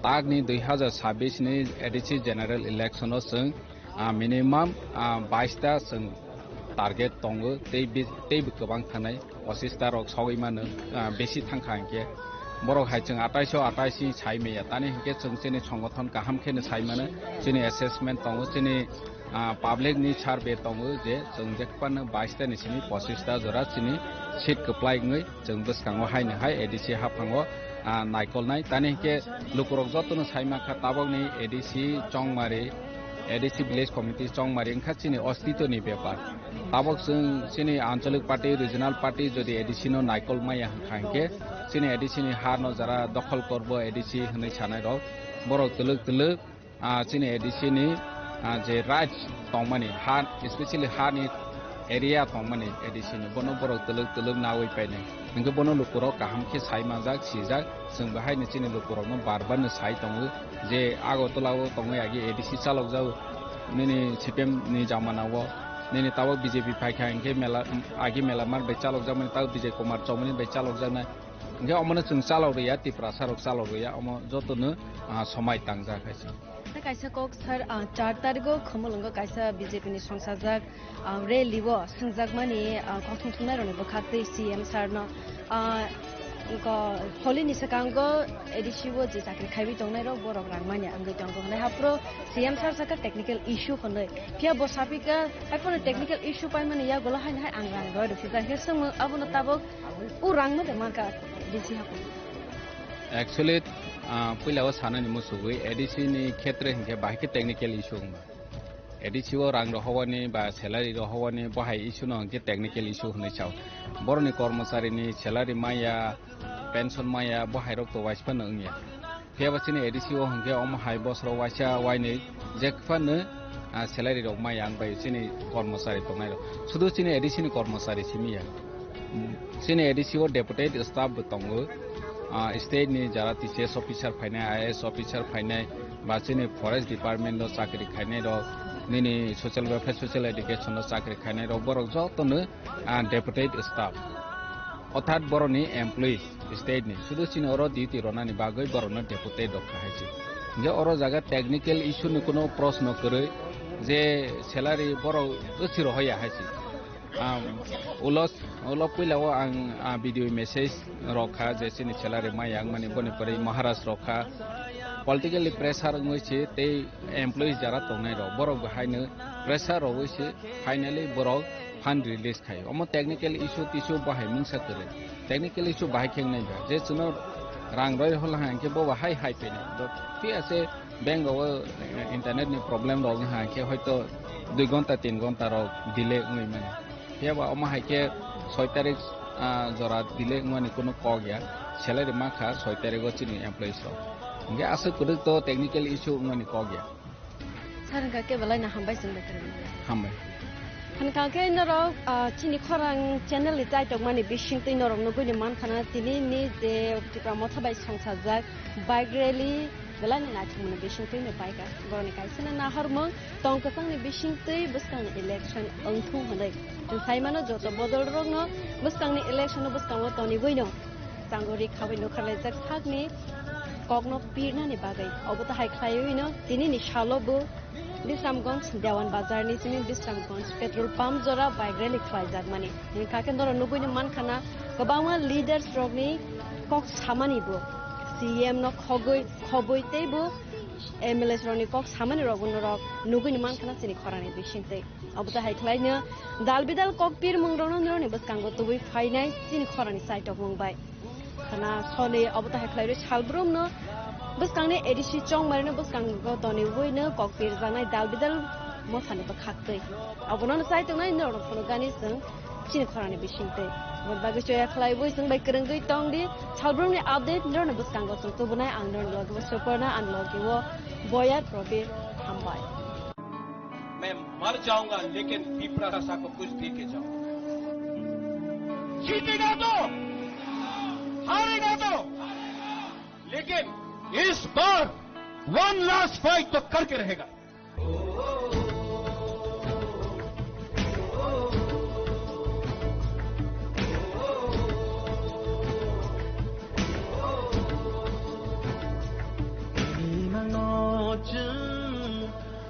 Takni dui hazar sabbish ni A D C general election o chwng, ah, minimum, ah, bais ta chwng target tongo, tei bi-, tei bo kwbang thangnai, pochis ta rok sogwi mano, ah, besi thangkha hinkhe. Borok hai chwng atais o atais ni sai maya, tani hinkhe chwng chini songothon kaham khe no sai mano, chini assessment tongo, chini, ah, public ni survey tongo je chwng jekphano bais ta ni simi pochis ta jora chini seat kwplai wngwi chwng bwskango haino hai A D C haphango, ah, naikolnai. Tani hinkhe lukurok jotono sai mankha tabokni A D C Chongmari, A D C Village Committee Chongmari wngkha chini ostitoni bepar. Tabok chwng chini anchalik party, regional party jodi A D C no naikol maya hwnkha hinkhe chini A D C ni ha no jara dokhol korbo A D C hwnwi sanai rok borok twlwk twlwk, ah, chini A D C ni, ah, je rights tongmani ha, especially ha ni area tongmani A D C ni, bono borok twlwk twlwk nawi painai. Hwnkhe bono lukurok kaham khe sai manjak, sijak, chwng bahaino chini lukurokno bar bar no sai tongo je Agartala o tongwi agi A D C chalokjago, nini C P M ni jamana o, nini tabok B J P phaikha hwnkhe mela, agi Melamart bai chalokjakmani, tabok Bijay Kumar Chowmani bai chalokjaknai. Hwnkhe omono chwng chalok rwya, Tiprasa rok chalok rwya, omo jotono, ah, somai tangjak hai se. Tei kaisa kok sir, ah, char tarigo Khumulwngo kaisa B J P ni songsajak, ah, rally o swngjakmani, ah, kok thumthumnai rokni bwkhak tei C M sir no, ah, ko holi ni swkango A D C o je chakri khaiwi tongnai rok borok rang manya wngwi tongo hwnwi haphro C M sir saka technical issue hwnwi. Phiya bo sapika, haiphano technical issue paimani yagulo haino hai ang rang roi rwkhe jang khe swngmung abono tabok o rang manya manka D C haphro. Actually, ah, puila o sanani muchugwi A D C ni khetre hinkhe bahai khe technical issue wngba. A D C o rang rohowani ba salary rohowani bo hai issue no hinkhe technical issue hwnwi sao. Boroni kormochari ni salary maya, pension maya bo hai rok to waisphano wngya. Phiya ba chini A D C o hinkhe omo hai bosro waisa wainwi jekphano, ah, salary rok maya wng bai chini kormochari tongnai rok. Sudu chini A D C ni kormochari simi ya. Chini A D C o deputate staff bo tongo. Ah, state ni jara T C S officer phainai, I A S officer phainai, ba chini forest department o chakri khainai rok, nini social welfare, social education o chakri khainai rok, borok jotono, ah, deputate staff. Orthat borokni employees state ni. Sudu chini oro duty ronani bagwi borokno deputate rok kha hai se. Hingke oro jaga technical issue ni kuno proshno kwrwi je salary borok swrwi rohor ya hai se. Ang ulo, ulo puila o ang, ah, video message rok kha je chini salary maya wngmani boni pore Maharaj rok kha. Politically pressure wngwi se tei employees jara tongnai rok borok bo haino pressure rogwi se finally borok fund release khai. Omo technical issue tissue bo hai mungsa kwrwi. Technical issue bahai khe wngnai ba. Je chwngno rang roi hol hang khe bo bahai hai phainai. Do, phiya se bank rogo, eh, internet ni problem rok wng hang khe hoito dui gonta tin gonta rok delay wngwi mano. Phiya ba omo hai khe soi tarik, ah, jora delay wngmani kuno kok ya. Salary ma kha soi tarik o chini employees rok. Hingke aswk kwrwk to technical issue wngmani kok ya. Sir, hwnkha khe belai no hambai chwng bai kwrwng. Hambai. Hwnkha khe norok, ah, chini khorang channel ni chaitokmani bisingtwi norok nugwi ni mankha na tini ni je Tipra Motha bai songsajak bike rally belai no naithokmani bisingtwi no paikha. Borokni kaisa no nahormung tong kwchangni bisingtwi bwskangni election wngthung hwnwi. Chwng sai mano joto bodol rokno bwskangni election o bwskango tonigwi no chango ri khawi nukharlaijak sakni kokno pirnani bagwi. Obo to hai khlaiwi no tinini salo bo Bisramganj Dewan Bazar ni simi Bisramganj petrol pump jora bike rally khlaijakmani. Hwnkha khe norok nugwi no mankha na kwbangma leaders rokni kok samani bo C M no khogwi khobwi tei bo M L As rokni kok samani rokbo norok nugwi no mankha na chini khorangni bisingtwi. Obo to hai khlai no dal bidal kok pirmung rokno norokni bwskango tubui phainai chini khorangni chaitokmung bai. Khana soni obo to hai khlai rwi salbrum no bwskangni A D C chongmari no bwskango tonwi ui no kok pirjaknai dal bidal mothani bwkhak twi. Obono no chai tongnai norok phunukgani chwng chini khorangni bisingtwi. Aboni bagwi choya khlaiwi chwng bai kwrwngwi tong di. Salbrumni update norokni bwskango chwng tubunai ang norokni logi o Suparna, ani logi o Boyar Probir. Hambai. मैं मर जाऊंगा, लेकिन विप्रासा को कुछ दे के जाऊंगा। जीतेगा तो, हारेगा तो, लेकिन इस बार वन लास्ट फाइट तो करके रहेगा।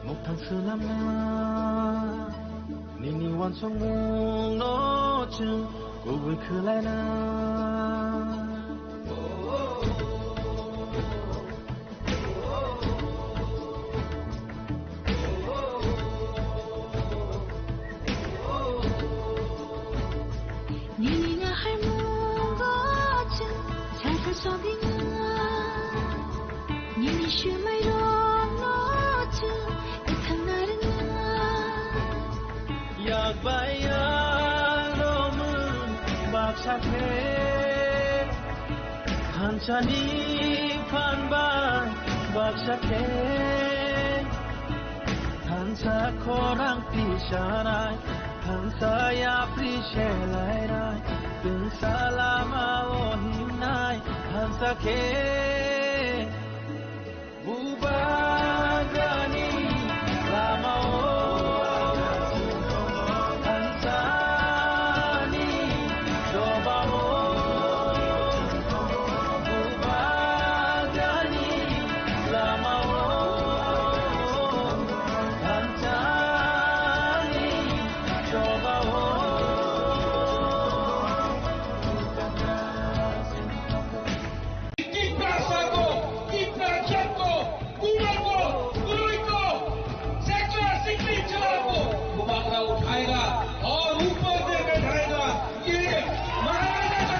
Muktang swnamna, nini uansukmungno chwng kubui khlaina. Nini naharmungo chwng salsa sogwingo. Nini swmairokno chwng kwthang narwkna. Yak bai yak romwi baksa khe, thansani phan bai baksa khe, thansa khorang tisanai. Thansa yapri selairai, tungsa lama o himnai, thansa khe bubagrani lama o, thansani choba o, bubagrani lama o, thansani choba o. Tiprasa ko, Tiprasa ko, Kumar ko, Kurui ko, Sekla Sikli Chela ko, Bubagra uthayega aur upar de baithayega, ye Maharaja ka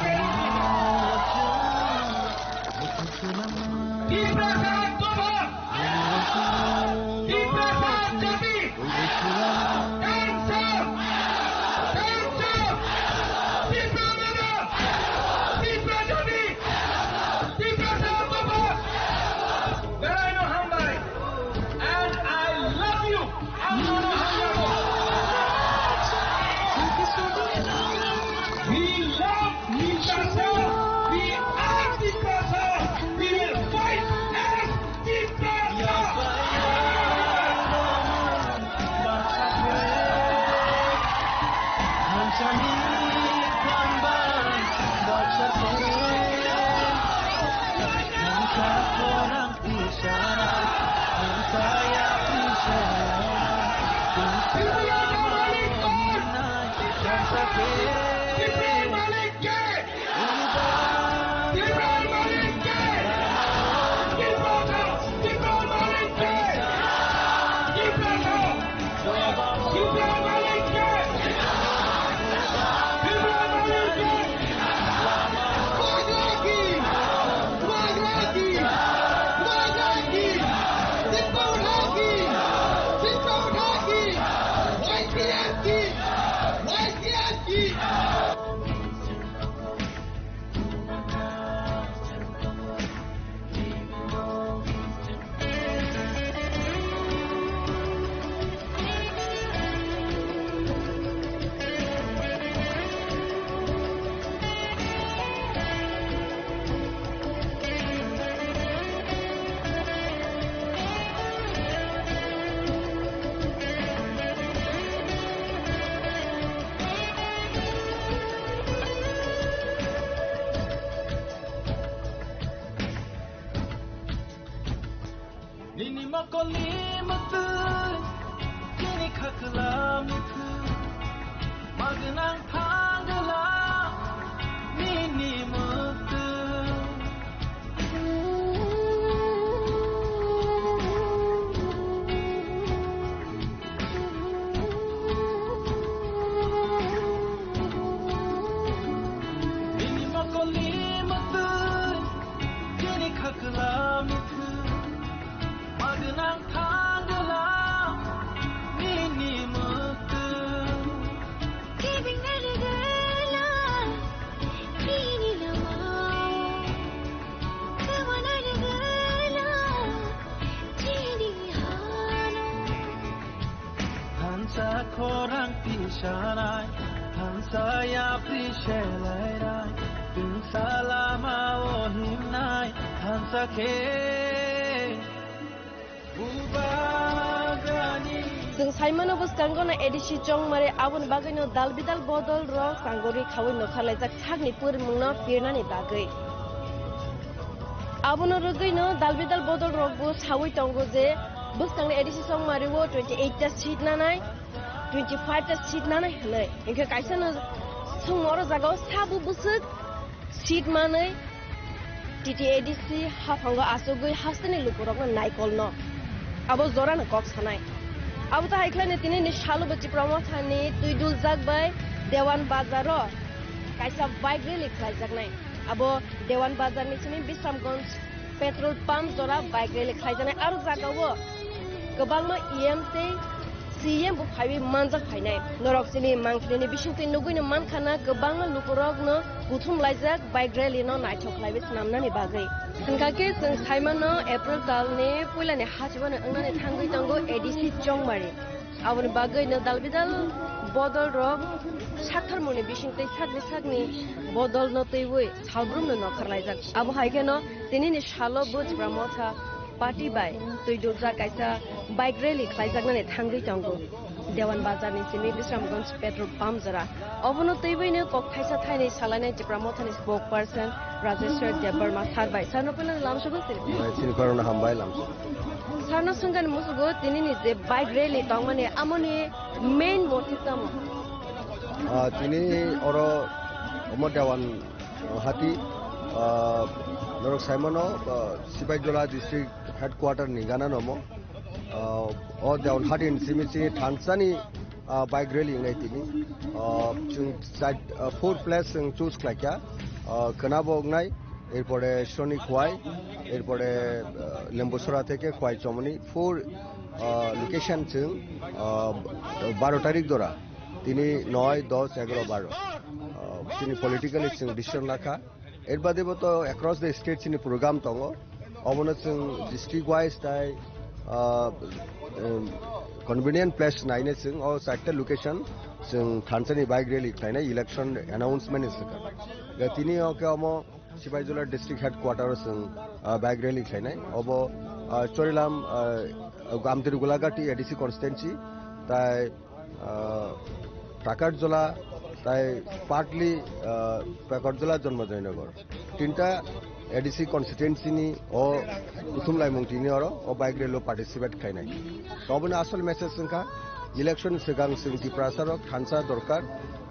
Tiprasa doha, Tiprasa jati, cancer, cancer, Tiprasa, Tiprasa jati. Tiprasa Baba, Belaino hambai, and I love you. Ang nono hambai. We love Tiprasa. We are Tiprasa. We will fight as Tiprasa. Nini mokol ni mwktwi, chini khakla mwktwi, magwnang thangla nini mwktwi. Nini mokol ni mwktwi, chini khakla mwktwi, magwnang thangla nini mwktwi. Kibing na rwgwla, chini lama o, kwmana rwgwla, chini hano. Thansa khorang tisanai, thansa yapri selairai, tungsa lama o himnai, thansa khe bubagrani. Chwng saimano bwskango no A D C Chongmari aboni bagwino dal bidal bodol rok sangori khaui nokha laijak sakni pwrwngmungno pirnani bagwi. Abono rwgwino dal bidal bodol rokbo saui tongo je bwskangni A D C Chongmari o twenty eight ta seat nanai, twenty five ta seat nanai hwnwi. Hinkhe kaisa no swngmoro jagao sabo bwswk seat manwi T T A D C haphango achugwi hasteni lukurokno naikolno abo jorano kok sanai. Abo ta hai khlaino tinini salo bo Tipra Mothani twi duljak bai Dewan Bazaro kaisa bike rally khlaijaknai. Abo Dewan Bazarni simi Bisramganj petrol pump jora bike rally khlaijaknai. Aro jagao kwbangma E M tei C E M bo phaiwi manjak phainai. Norok chini mangpilini bisingtwi nugwino mankha na kwbangma lukurokno kuthum laijak bike rally no naithok khlaiwi swnamnani bagwi. Hwnkha khe chwng saimano April talni puilani hachwano wngnani thangwi tongo A D C Chongmari. Aboni bagwi no dal bidal bodol rok saktharmung ni bising tei sakni sakni bodol no twiwi salbrum no nokharlaijak. Abo hai kheno tini ni salo bo Tipra Motha party bai twi dukjak kaisa bike rally khlaijaknani thangwi tongo. Dewan Bazar ni simi Bisramganj petrol pump jora. Obono twiwi no kok thaisa thaini salainai Tipra Motha ni spokesperson Rajeshwar Debbarma sir bai. Sir no pwila lamsogo sini. Mai sini korona hambai lamso. Sir no swngani musugo tini ni je bike rally tongmani amoni main motive tamo? Ah, tini oro omo Dewan, ah, hati, ah, norok saimano, ah, Sipaijala district headquarter ni gana nomo. Ah, o Dewan hati ni simi sini thansani, ah, bike rally wngnai tini. Ah, chwng char, ah, four place chwng choose khlaikha. Ah, Khnabo wngnai, erpore Soni Khwai, erpore, ah, Lembusora theke Khwai Chomoni. Four, ah, location chwng, ah, baro tarik dora. Tini noi, dos, egaro, baro. Ah, chini politically chwng decision lakha. Er bade bo to across the state chini program tongo. Obono chwng district wise tai, ah, um, convenient place naine chwng o charta location chwng thansani bike rally khlainai election announcement ni swkang. Ya tini o khe omo Sipaijala district headquarter o chwng, ah, bike rally khlainai. Obo, ah, Chorilam, ah, Amtiri Gulagati A D C constituency tai ah, Takarjala, tai partly, ah, Pakarjala, Janmajoynagar. Tinta A D C constituency ni o kuthum laimung tini oro o bike rally o participate khainai. To obono asol message wngkha, election swkang chwng Tiprasa rok thansa dorkar,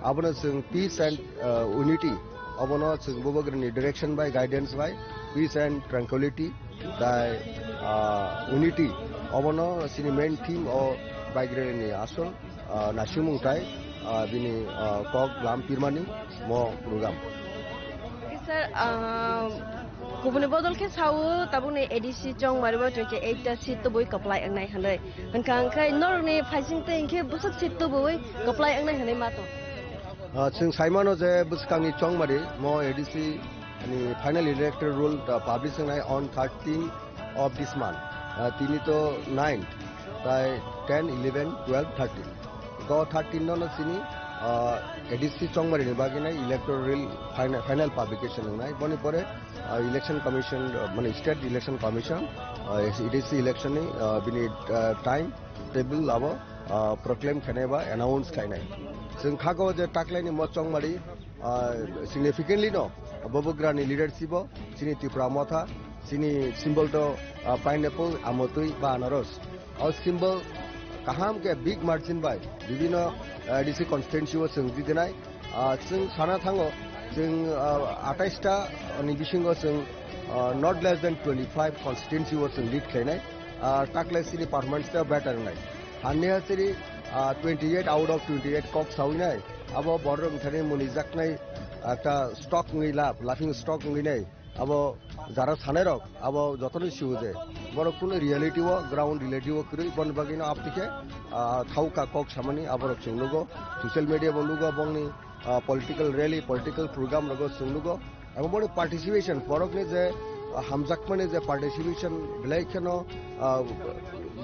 abono chwng peace and, ah, unity, obono chwng Bubagrani direction bai, guidance bai, peace and tranquility, tai, ah, unity, obono chini main theme o bike rally ni asol, ah, naisingmung tai, ah, bini, ah, kok lam pirmani mo program. Sir, ah, kubuni bodol khe sao tabukni A D C chongmari bo twenty eight ta seat tubui kwplai wngnai hwnwi. Hwnkha hwnkhe norokni phaising tei hwnkhe bwswk seat tubui kwplai wngnai hwnwi ma tong? Ah, chwng saimano je bwskangni chongmari mo A D C ni final electoral roll, ah, publish wngnai on thirteen of this month. Ah, tini to ninth, tai ten, eleven, twelve, thirteen. Go thirteen no no chini, ah, A D C chongmari ni bagwi nai electoral roll final, final publication wngnai. Boni pore, ah, election commission, ah, mane state election commission, ah, A D C election ni, ah, bini, ah, time table abo, ah, proclaim khainai ba announce khainai. Chwng khago je taklaini mo chongmari, ah, significantly no Bubagrani leadership o chini Tipra Motha, chini symbol to, ah, pineapple, amotwi ba anaros. O symbol kaham khe big margin bai bibino, ah, A D C constituency o chwng jidinai. Ah, chwng sana thango, chwng, ah, atais ta ni bisingo chwng, ah, not less than twenty five constituency o chwng lead khlainai. Ah, takle chini performance ta better wngnai. Hanya chini, ah, twenty eight out of twenty eight kok sawinai. Abo borok wngthani muni jaknai ekta stock wngwi lab, laughing stock wngwi nai. Abo jara sanai rok, abo jotono siu je borok kunu reality o, ground reality o kwrwi, boni bagwi no aptike, ah, thauka kok samani aborok chwng nugo, social media bo nugo, bongni, ah, political rally, political program rogo chwng nugo. Abo boni participation, borokni je, ah, hamjakmani je participation, belai kheno, ah,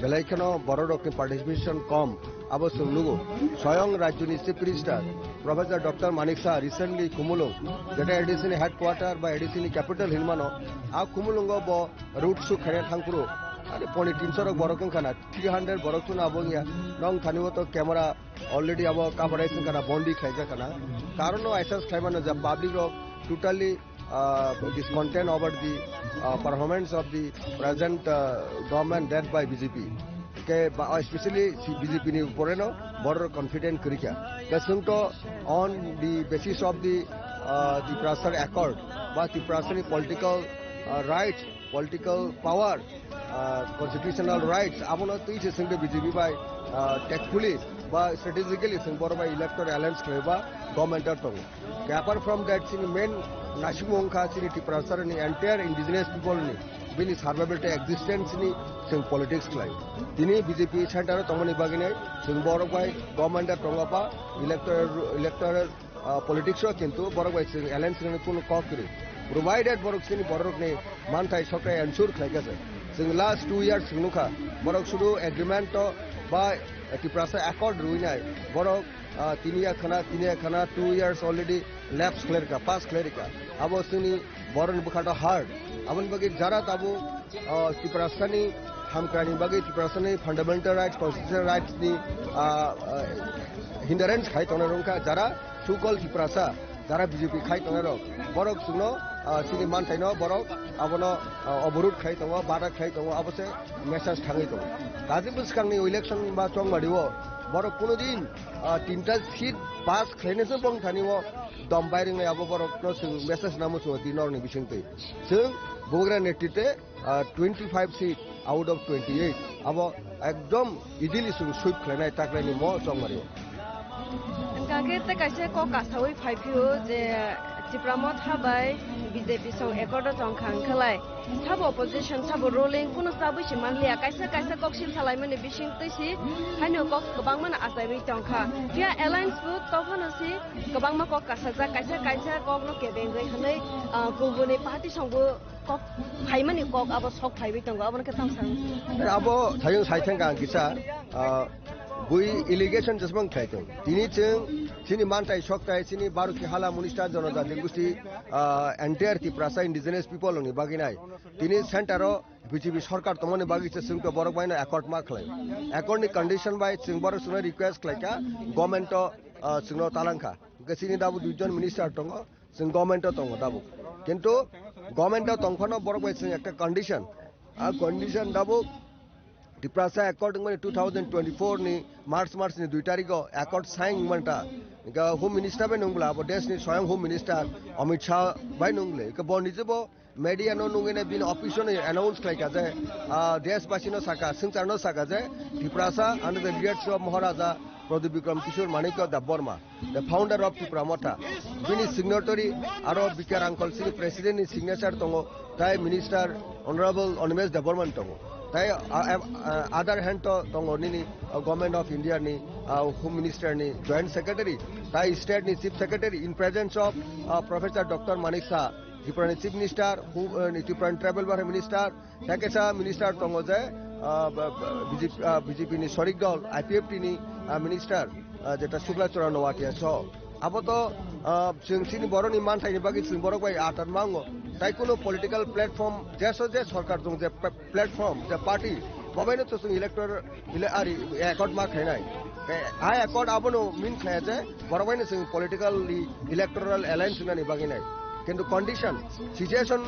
belai kheno borok rokni participation kom. Abo chwng nugo. Soyong Rajyoni Chief Minister Professor Doctor Manik Saha recently Khumulwng, jeta A D C ni headquarter ba A D C ni capital hinmano, a Khumulwngo bo road show khaina thangphuru, ani poni tinso rok borok wngkha na, three hundred borok tun abo wngya, nong thani o to camera already abo coverage wngkha na, bondi khlaijak kana. Karon no assess khlaimano je public rok totally uh, discontent over the, uh, performance of the present, uh, government led by B J P. Ke ba, especially si B J P ni upore no borok confident kwrwi kha. Ke chwng to on the basis of the, uh, Tiprasa Accord ba Tiprasa ni political, uh, rights, political power, ah, constitutional rights, abono twi se chwngde B J P bai, ah, tactfully ba strategically chwng borok bai electoral alliance khlai ba government o tongo. Ke apart from that, chini main naisingmung wngkha chini Tiprasa ni entire indigenous people ni bini survival tei existence ni chwng politics khlai. Tini B J P center o tongmani bagwi nai chwng borok bai government o tongo ba electoral, electoral ah, politics o kintu borok bai chwng alliance rwna kunu kok kwrwi. Provided borok chini borok ni manthai sokrai ensure khlai kha se. Chwng last two years chwng nukha, borok sudu agreement o Ba, eh, Tiprasa Accord rwinai, borok, ah, tini ya khana, tini ya khana, two years already lapse khlairka, pass khlairka. Abo chini borokni bwkha to hard. Aboni bagwi jara tabuk, ah, Tiprasani hamkrani bagwi, Tiprasani fundamental rights, constitutional rights ni, ah, ah, hindrance khai tongna rwngkha, jara so-called Tiprasa. Jara B J P khai tongnai rok, borok chwngno, ah, chini manthaino borok abono, ah, oborud khai tongo, bada khai tongo, abo se message thangwi tongo. Kaje bwskangni election ba chongmari o borok kuno din, ah, tinta seat pass khlainai se bong thani o dom bai ringnai abo borokno chwng message namo chwng di norni bisingtwi. Chwng Bubagra netritwe ah, twenty five seat out of twenty eight. Abo ekdom easily chwng sweep khlainai taklaini mo chongmari o. Hwnkha khe tei kaisa kok kasawi phai phio je Tipra Motha bai B J P song accord o tong kha hwnkhalai sabo opposition sabo ruling kuno chabwi se manliya, kaisa kaisa kok sil salaimani bising twi si haino kok kwbangma no achaiwi tong kha. Phiya alliance bo tophano si kwbangma kok kasajak, kaisa kaisa kok no kebengwi hwnwi, ah, kubuni party song bo kok phaimani kok abo sok phaiwi tongo, abono khe tamo sano. Abo thayung sai thangkha ang kisa, ah, bui allegation jesmang khlai tong. Tini chwng chini mantai soktai chini Baruki hala Munista Jonojati Gusti, ah, entire Tiprasa indigenous people ni bagwi nai. Tini center o B J P sorkar tongmani bagwi se chwng to borok baino accord ma khlai. Accord ni condition bai chwng borok chwngno request khlai kha, government to, ah, chwngno talangkha. Hwnkhe chini dabu duijon minister tongo. Chwng government o tongo tabuk. Kintu government o tongphano borok bai chwng ekta condition. A condition tabuk Tiprasa Accord wngmani two thousand twenty-four ni March mas ni dui tarikh o accord sign wngmani ta. Hwnkhe Home Minister bai nwngbwla abo desh ni swayang Home Minister Amit Shah bai nwngle. Hwnkhe bo nijebo media no nungwi nai bini office no announce khlai kha je, ah, desh basi no saka, swngchar no saka je Tiprasa under the leadership of Maharaja Pradyut Bikram Kishore Manikya Debbarma. The founder of Tipra Motha, bini signatory aro B K Rangkhol chini president ni signature tongo, tai minister Honorable Animesh Debbarma ni tongo, tai, ah, ah, ah, other hand to tongo nini, ah, Government of India ni, ah, Home Minister ni joint secretary, tai state ni chief secretary in presence of, ah, Professor Doctor Manik Saha, Tripura ni chief minister, who, ah, ni Tripura ni tribal welfare minister, Tei kaisa minister tongo je, ah, ba, ba, B J P, ah, B J P ni sorik dol, I P F T ni, ah, minister, ah, jeta Sukla Chora Noatia so. Abo to, ah, chwng chini borokni manthaini bagwi chwng borok bai atan mango. Tai kuno political platform, jeso je sorkar tong je pa-, platform, je party, bobaino to chwng electoral Ile ari accord ma khainai. Tei a accord abono mean khaya je borok baino chwng politically electoral alliance wngnani bagwi nai. Kintu condition, situation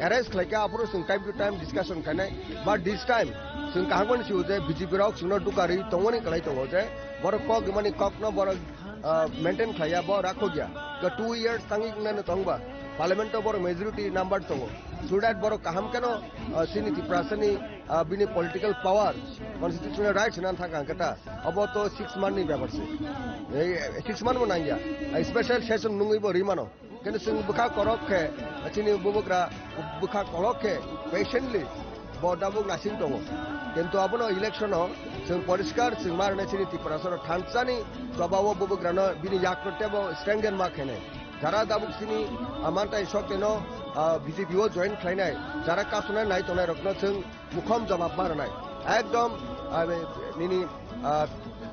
arise khlai kha aphuru chwng time to time discussion khainai. But this time chwng kaham khe sio je B J P rok chwngno dukarwi tongmani kwlai tongo je borok kok rimani kokno borok ah, maintain khlaiya, bo rakhokya. Ka two years tangwi wngnano tongba, parliament o borok majority number tongo. So that borok kaham kheno, ah, chini Tiprasani, ah, bini political power, constitutional rights hwnna thangkha hwnkhe ta. Obo to six month ni bepar se. Ei, six month bo nangya. Ah, special session nungwi bo rimano. Kintu chwng bwkha korok khe, chini bubagra bwkha kolok khe patiently bo tabuk nasing tongo. Kintu abono election o chwng poriskar chwng ma rwnai chini Tiprasarok thansani jobao bubagrano bini yakno tebo strengthen ma khainai. Jara tabuk chini, ah, mantai sok teno, ah, B J P o join khlainai, jara kasonai nai tongnai rokno chwng mukhom jawab ma rwnai. Ekdom, ah, nini, ah,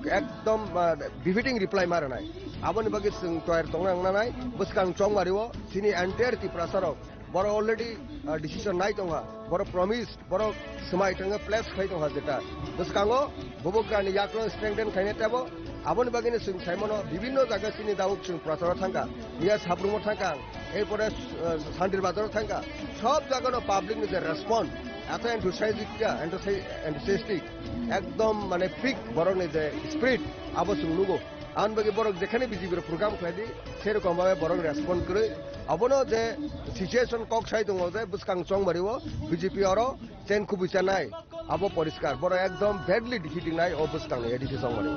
ekdom, ah, befitting reply ma rwnai. Aboni bagwi chwng toyar tongna nangnai, bwskang chongmari o chini entire Tiprasa rok. Borok already, ah, decision nai tongkha. Borok promise, borok swmai tongkha, pledge khai tongkha jeta. Bwskango bubagrani yakno strengthen khaina tebo. Aboni bagwino chwng saimano bibinno jaga chini dauk chwng procharo thangkha. Miya Sabrumo thangkha ang. Erpore, ah, Santir Bazaro thangkha. Sob jagano public ni je response, eto enthusiastic ka, enthusi-, enthusiastic, ekdom mane peak borok ni je spirit, abo chwng nugo. Aboni bagwi borok jekhane B J P rok program khlai di, sei rokom babe borok respond kwrwi. Abono je situation kok sai tongo je bwskang chongmari o B J P oro chen kubui chanai. Abo poriskar, borok ekdom badly defeating nai o bwskangni A D C chongmari.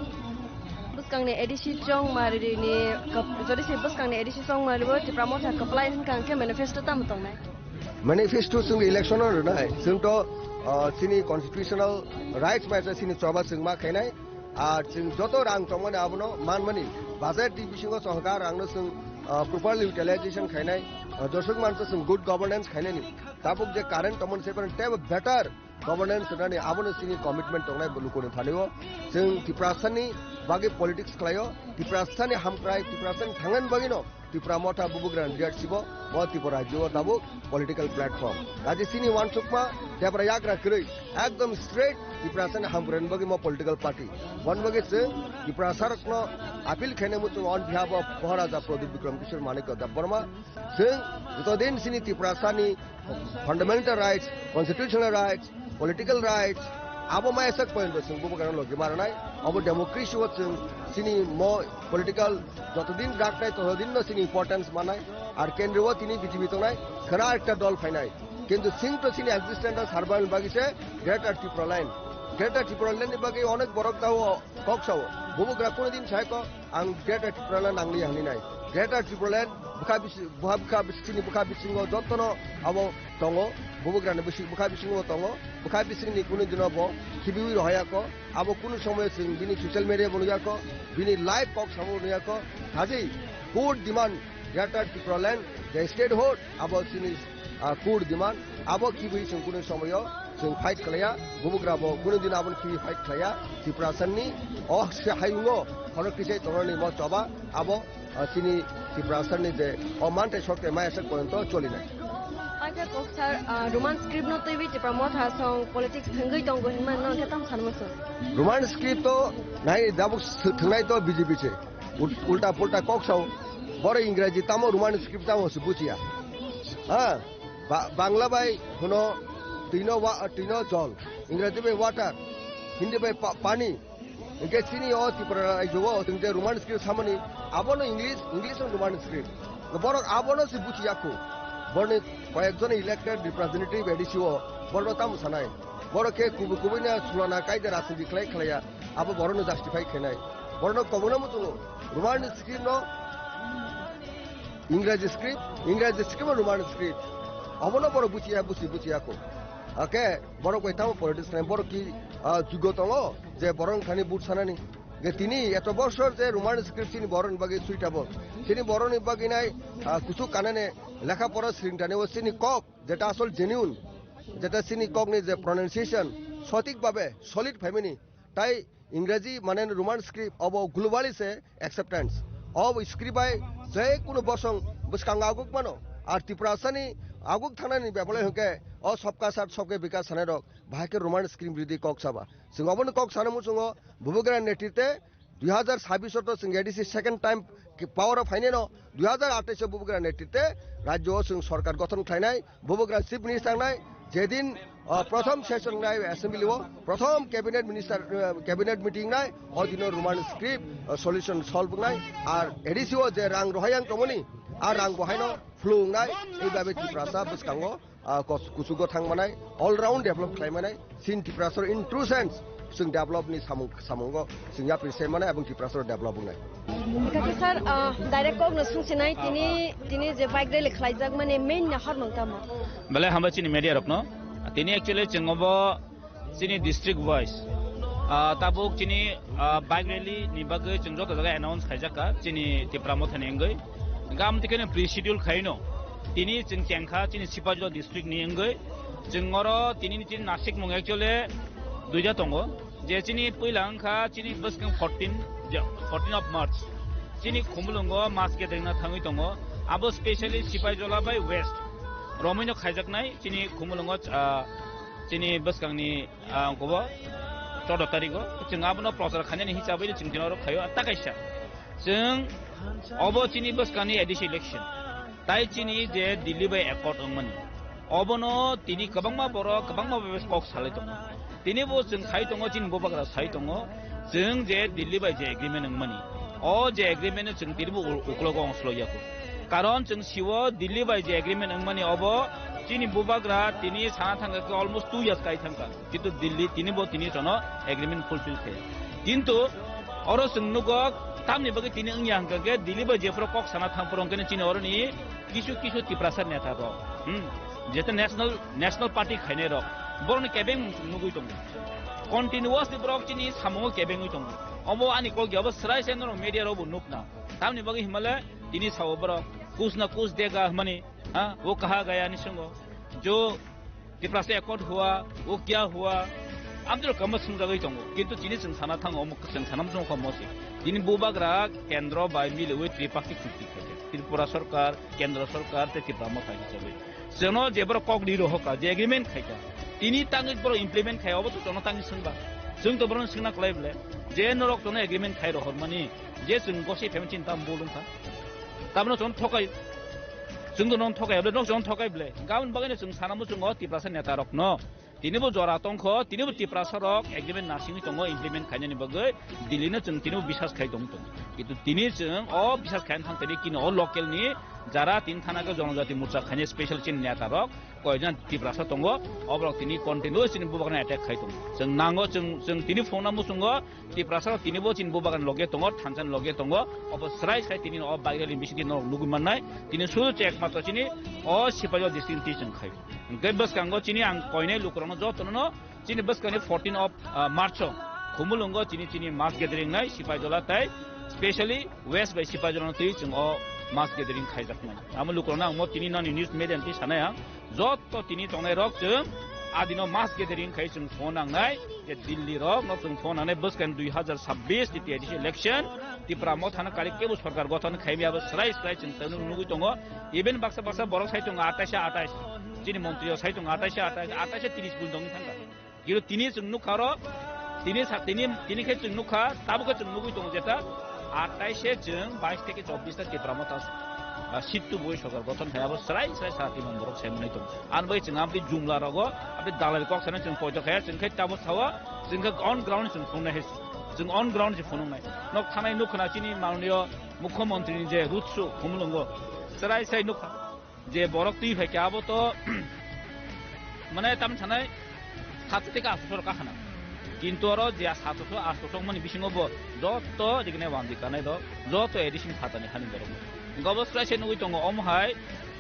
Bwskangni A D C chongmari ni kap-, jodi se bwskangni A D C chongmari bo Tipra Motha kwplai hwnkha hwnkhe manifesto tamo tongnai? Manifesto chwng election o rwnai, chwng to, ah, chini constitutional rights bai chini choba chwng ma khainai, ar chwng joto rang tongmani abono manmani, budget ni bisingo chwng hwnkha rangno chwng, ah, properly utilization khainai, ah, josok mansa chwng good governance khainani. Tabuk je current tongmani se tebo better governance rwnani abono chini commitment tongnai bo lukuni thani o. Chwng Tiprasani bagwi politics khlaio, Tiprasani hamkrai, Tiprasani thangani bagwino Tipra Motha bubugrani leadership o, bo Tripura rajyo o tabuk political platform. Kaje chini uansukma Debra yagra kwrwi, ekdom straight Tiprasani hamkrai bagwi mo political party. Bon bagwi chwng Tiprasa rokno appeal khainai muchung on behalf of Maharaja Pradip Bikram Kishore Manikya Debbarma. Chwng jotodin chini Tiprasani fundamental rights, constitutional rights, political rights, abo maya sak point bo chwng bubagrano logi maranai. Abo democracy o chwng chini mo political jotodin raknai totodin no chini importance manai. Ar kendro o tini B J P tongnai, khera ekta dol phainai. Kintu chwng to chini existence o survival bagwi se Greater Tipraland. Greater Tipraland ni bagwi onek borok tao kok sao. Bubagra kunu din sai ko, ang Greater Tipraland nangli hwnwi nai. Greater Tipraland bwkha bisi-, bwkha, bwkha bisi-, chini bwkha bisingo jotono abo tongo, bubagrani bisi-, bwkha bisingo tongo, bwkha bisingni kunu dino bo khibiwi rohaya ko, abo kunu somoyo chwng bini social media bo nukya ko, bini live kok samo nukya ko, hajwi court demand Greater Tipraland, the statehood, abo chini, ah, court demand, abo khibiwi chwng kunu somoyo chwng fight khlaiya, bubagra bo kunu din aboni khibiwi fight khlaiya, Tiprasani o se hayungo khorok tisai tongnani mo choba, abo, ah, chini Tiprasani je o manthai sokte maya sak porjonto cholinai. Acha kok sir, ah, Roman script no twiwi Tipra Motha song politics thwngwi tongo hinma no khe tamo sanmo sir? Roman script to nai dabuk s-, thwngnai to B J P se. Ul-, ulta pulta kok sao. Boro Ingraji tamo Roman script tamo se buchiya. Ha? Ba-, Bangla bai hwno twino wa-, twino jol. Ingraji bai water. Hindi bai pa-, pani. Hingke chini o Tripura rajyo o chwng je Roman script samani, abono English, English no Roman script. Borok abono se buchiya kho. Borni koyekjon elected representative A D C o, borno tamo sanai. Borok khe kubui kubui na sulana kaida rajniti khlai khlaiya, abo borokno justify khainai. Borokno kobongno muchungo, Roman script no Ingraji script, Ingraji script no Roman script. Abono borok buchiya, buchi, buchiya kho. Ake borok bai tamo politics khlai, borok ki, ah, jugo tongo je borok thani but sanani. Je tini eto bosor je Roman script chini borokni bagwi suitable. Chini borokni bagwi nai, ah, kuchuk kanane lekha pora sringtani o chini kok, jeta asol genuine, jeta chini kokni je pronunciation sothik babe solid phaimani, tai Ingraji mane Roman script obo globally se acceptance. Obo script bai je kunu bosong bwskango aguk mano, ar Tiprasani aguk thangnani bebole hwnkhe o sabka saath sabke bikas sanai rok bahai khe Roman script ridi kok saba. Chwng obono kok sana muchungo bubagra netritwe dui hazar sabbish o to chwng A D C second time ki power o phainai no, dui hazar athais o bubagra netritwe rajyo o chwng sorkar gothon khlainai, bubagra chief minister nai, jedin, ah, prothom session nai assembly o, prothom cabinet minister, ah, cabinet meeting nai, o dino Roman script, ah, solution solve nai, ar A D C o je rang rohai ang tongmani, ar rang bohaino phlu wngnai, ei babe Tiprasa bwskango, ah, kos-, kuchugo thang manai, all round develop khlai manai, sin Tiprasor in true sense, chwng develop ni samung, samungo chwng yapri se manai, abong Tiprasor develop wngnai. Hingkha khe sir, ah, direct kok no sungsinai, tini, tini je bike rally khlaijak mani main na hormang tamo? Belai hambai chini media rokno. Tini actually chwng obo chini district wise, ah, tabuk chini, ah, bike rally ni bagwi chwng joto jaga announce khaijak kha chini Tipra Motha ni wngwi. Hingkhe amtwi kheno pre-schedule khaino tini chwng chengkha chini Sipahijala district ni wngwi. Chwng oro tini ni chini Nashik mung actually duida tongo. Je chini puila wngkha chini bwskang fourteen, je fourteen of March. Chini Khumulwngo mas gathering na thangwi tongo. Abo specially Sipahijala bai West. Romwino khaijaknai chini Khumulwngo, ah, chini bwskangni, ah, kobo choudo tarigo. Chwng abono prochar khainani hisabwi chwng tini oro khaio ta kaisa. Chwng obo chini bwskangni A D C election. Tai chini je Delhi bai accord wngmani, obono tini kwbangma borok kwbangma bai kok salai tongo. Tini bo chwng sai tongo, chini bubagra sai tongo, chwng je Delhi bai je agreement wngmani, o je agreement no chwng tini bo u-, uklogo ongsloi yago. Karon chwng siwo Delhi bai je agreement wngmani obo chini bubagra tini sana thangkha khe almost two years kai thangkha. Kintu Delhi tini bo tini jono agreement fulfill khe. Kintu oro chwng nugo tamni bagwi tini wngya hwnkha khe Delhi bai jephuru kok sana thangphuru hwnkhe chini oroni kisu kisu Tiprasa neta rok, hmm, jeta national, national party khainai rok borokni kebeng mung chwng nugwi tongo. Continuously borok chini samungo kebengwi tongo. Obo ani kok ya, obo srai se norok media rok bo nukna. Tamni bagwi himale tini sao borok kus na kus dega hwnmani, ha, wo kaha gaya ni swngo. Jo Tiprasa accord hua, wo kya hua, amtwrok kamo swngjagwi tongo. Kintu chini chwng sana thango, omo chwng sana muchungo kha mosi. Tini bubagra kendro bai miliwi tripartite chukti khaijak. Tripura sarkar, kendro sarkar tei Tipra Motha hisabe. Chwngno je borok kok ri rohorkha, je agreement khaikha. Tini tangwi borok implement khai, obo to chwngno tangwi swngba. Chwng to borokno swngna klai ble. Je norok chwngno agreement khai rohormani, je chwng gosai phaimani chini tamo bul wngkha. Tabno chwngno thokai. Chwng to nono thokai ble, nok chwngno thokai ble. Gabon bagwino chwng sana muchungo Tiprasa netarokno. Tinibo jora tongkho, tinibo Tiprasa rok agreement nasingwi tongo implement khainani bagwi, Delhi no chwng tinibo bisas khai tong tong. Kintu tini chwng o bisas khaina thang tini kini o local ni jara tin thana khe Jonojati Morcha khaina special chini neta rok koijan Tiprasa tongo, oborok tini continuous chini bubakni attack khai tongo. Chwng nango chwng, chwng tini phone na muchungo Tiprasa rok tinibo chini bubagan loge tongo, thansa ni loge tongo, obo srai srai tini o bike rally bising tini norok nugwi mannai, tini sudu chek matro chini o Sipaijala district ni twi chwng khai. Hingke bwskango chini ang koinai lukurokno jotono no chini bwskangni fourteen of, ah, March o Khumulwngo chini, chini mass gathering nai Sipaijala tai specially West bai Sipaijala no twi chwng o mass gathering khaijaknai. Amo lukurokno ang mo tini nani news media ni twi sanai ang joto tini tongnai rok chwng adino mass gathering khai chwng phone nangnai je Delhi rok no chwng phone nangnai bwskang dui hazar sabbish T T A D C election Tipra Motha no kari kebo sorkar gothon khaimya bo srai srai chwng tangwi nugwi tongo. Even baksa baksa borok sai tongo atais atais. Chini montri o sai tongo atais atais, atais tris bun dongwi thangkha. Kilo tini chwng nukha oro, tini sa-, tini, tini khe chwng nukha, tabuk khe chwng nugwi tongo jeta, atais chwng bais theke chobbish ta Tipra Motha, ah, seat tubui sorkar gothon khai abo srai srai sara tini borok sai manwi tongo. Ani bagwi chwng abdi jumla rogo, abdi dalai kok sana chwng poito khaya, chwng khe tabuk sawa, chwng khe on ground chwng phunuknai hai, chwng on ground se phunuknai. Nok thanai nukha na chini manliyo Mukhyamantri ni je road show Khumulwngo, srai srai nukha. Je borok twi phai khe abo to, mane tam sanai satsho theke atshosho rok kakhana. Kintu oro je satsho, atshosho mani bisingo bo joto jigine wandi kanai do, joto addition phatani hani borok. Gobo srai se nugwi tongo omo hai,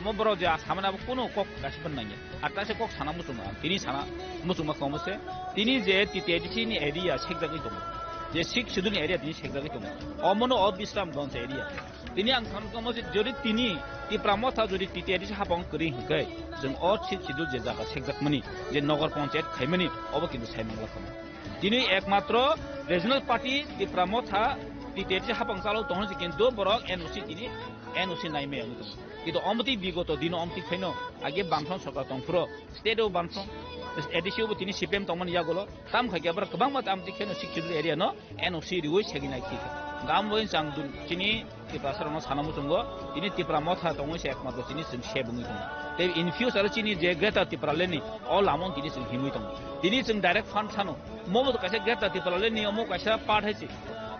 mo borok je samani abo kuno kok kaisa ban nangya. Ar kaisa kok sana muchungo ang, tini sana muchungma komo se. Tini je T T A D C ni area sekjagwi tongo. Je Sixth Schedule ni area tini sekjagwi tongo. Omono o Bisramganj area. Tini ang sankha mo se jodi tini Tipra Motha jodi T T A D C hapang kwrwi hwnkhe chwng o Sixth Schedule je jaga sekjakmani je Nagar Panchayat khaimani obo kintu sai mangla khamo. Tini ekmatro regional party Tipra Motha T T A D C hapang chalo tongo se kintu borok N O C tini N O C nai maya wngwi tongo. Kintu omtwi bigoto dino omtwi khaino age Bamfront sorkar tongphuro state o Bamfront A D C o bo tini C P M tongmani yagulo tam khai khe borok kwbangma tam twi kheno Sixth Schedule area no N O C riwi segwi nai thikha. Gam bai chang dun chini Tiprasa rokno sana muchungo, tini Tipra Motha tongwi se ekmatro chini chwng se bungwi tongo. Tei in future chini je Greater Tipraland ni o lama tini chwng himwi tongo. Tini chwng direct fund sano, mobo kaisa Greater Tipraland ni omo kaisa part hai se.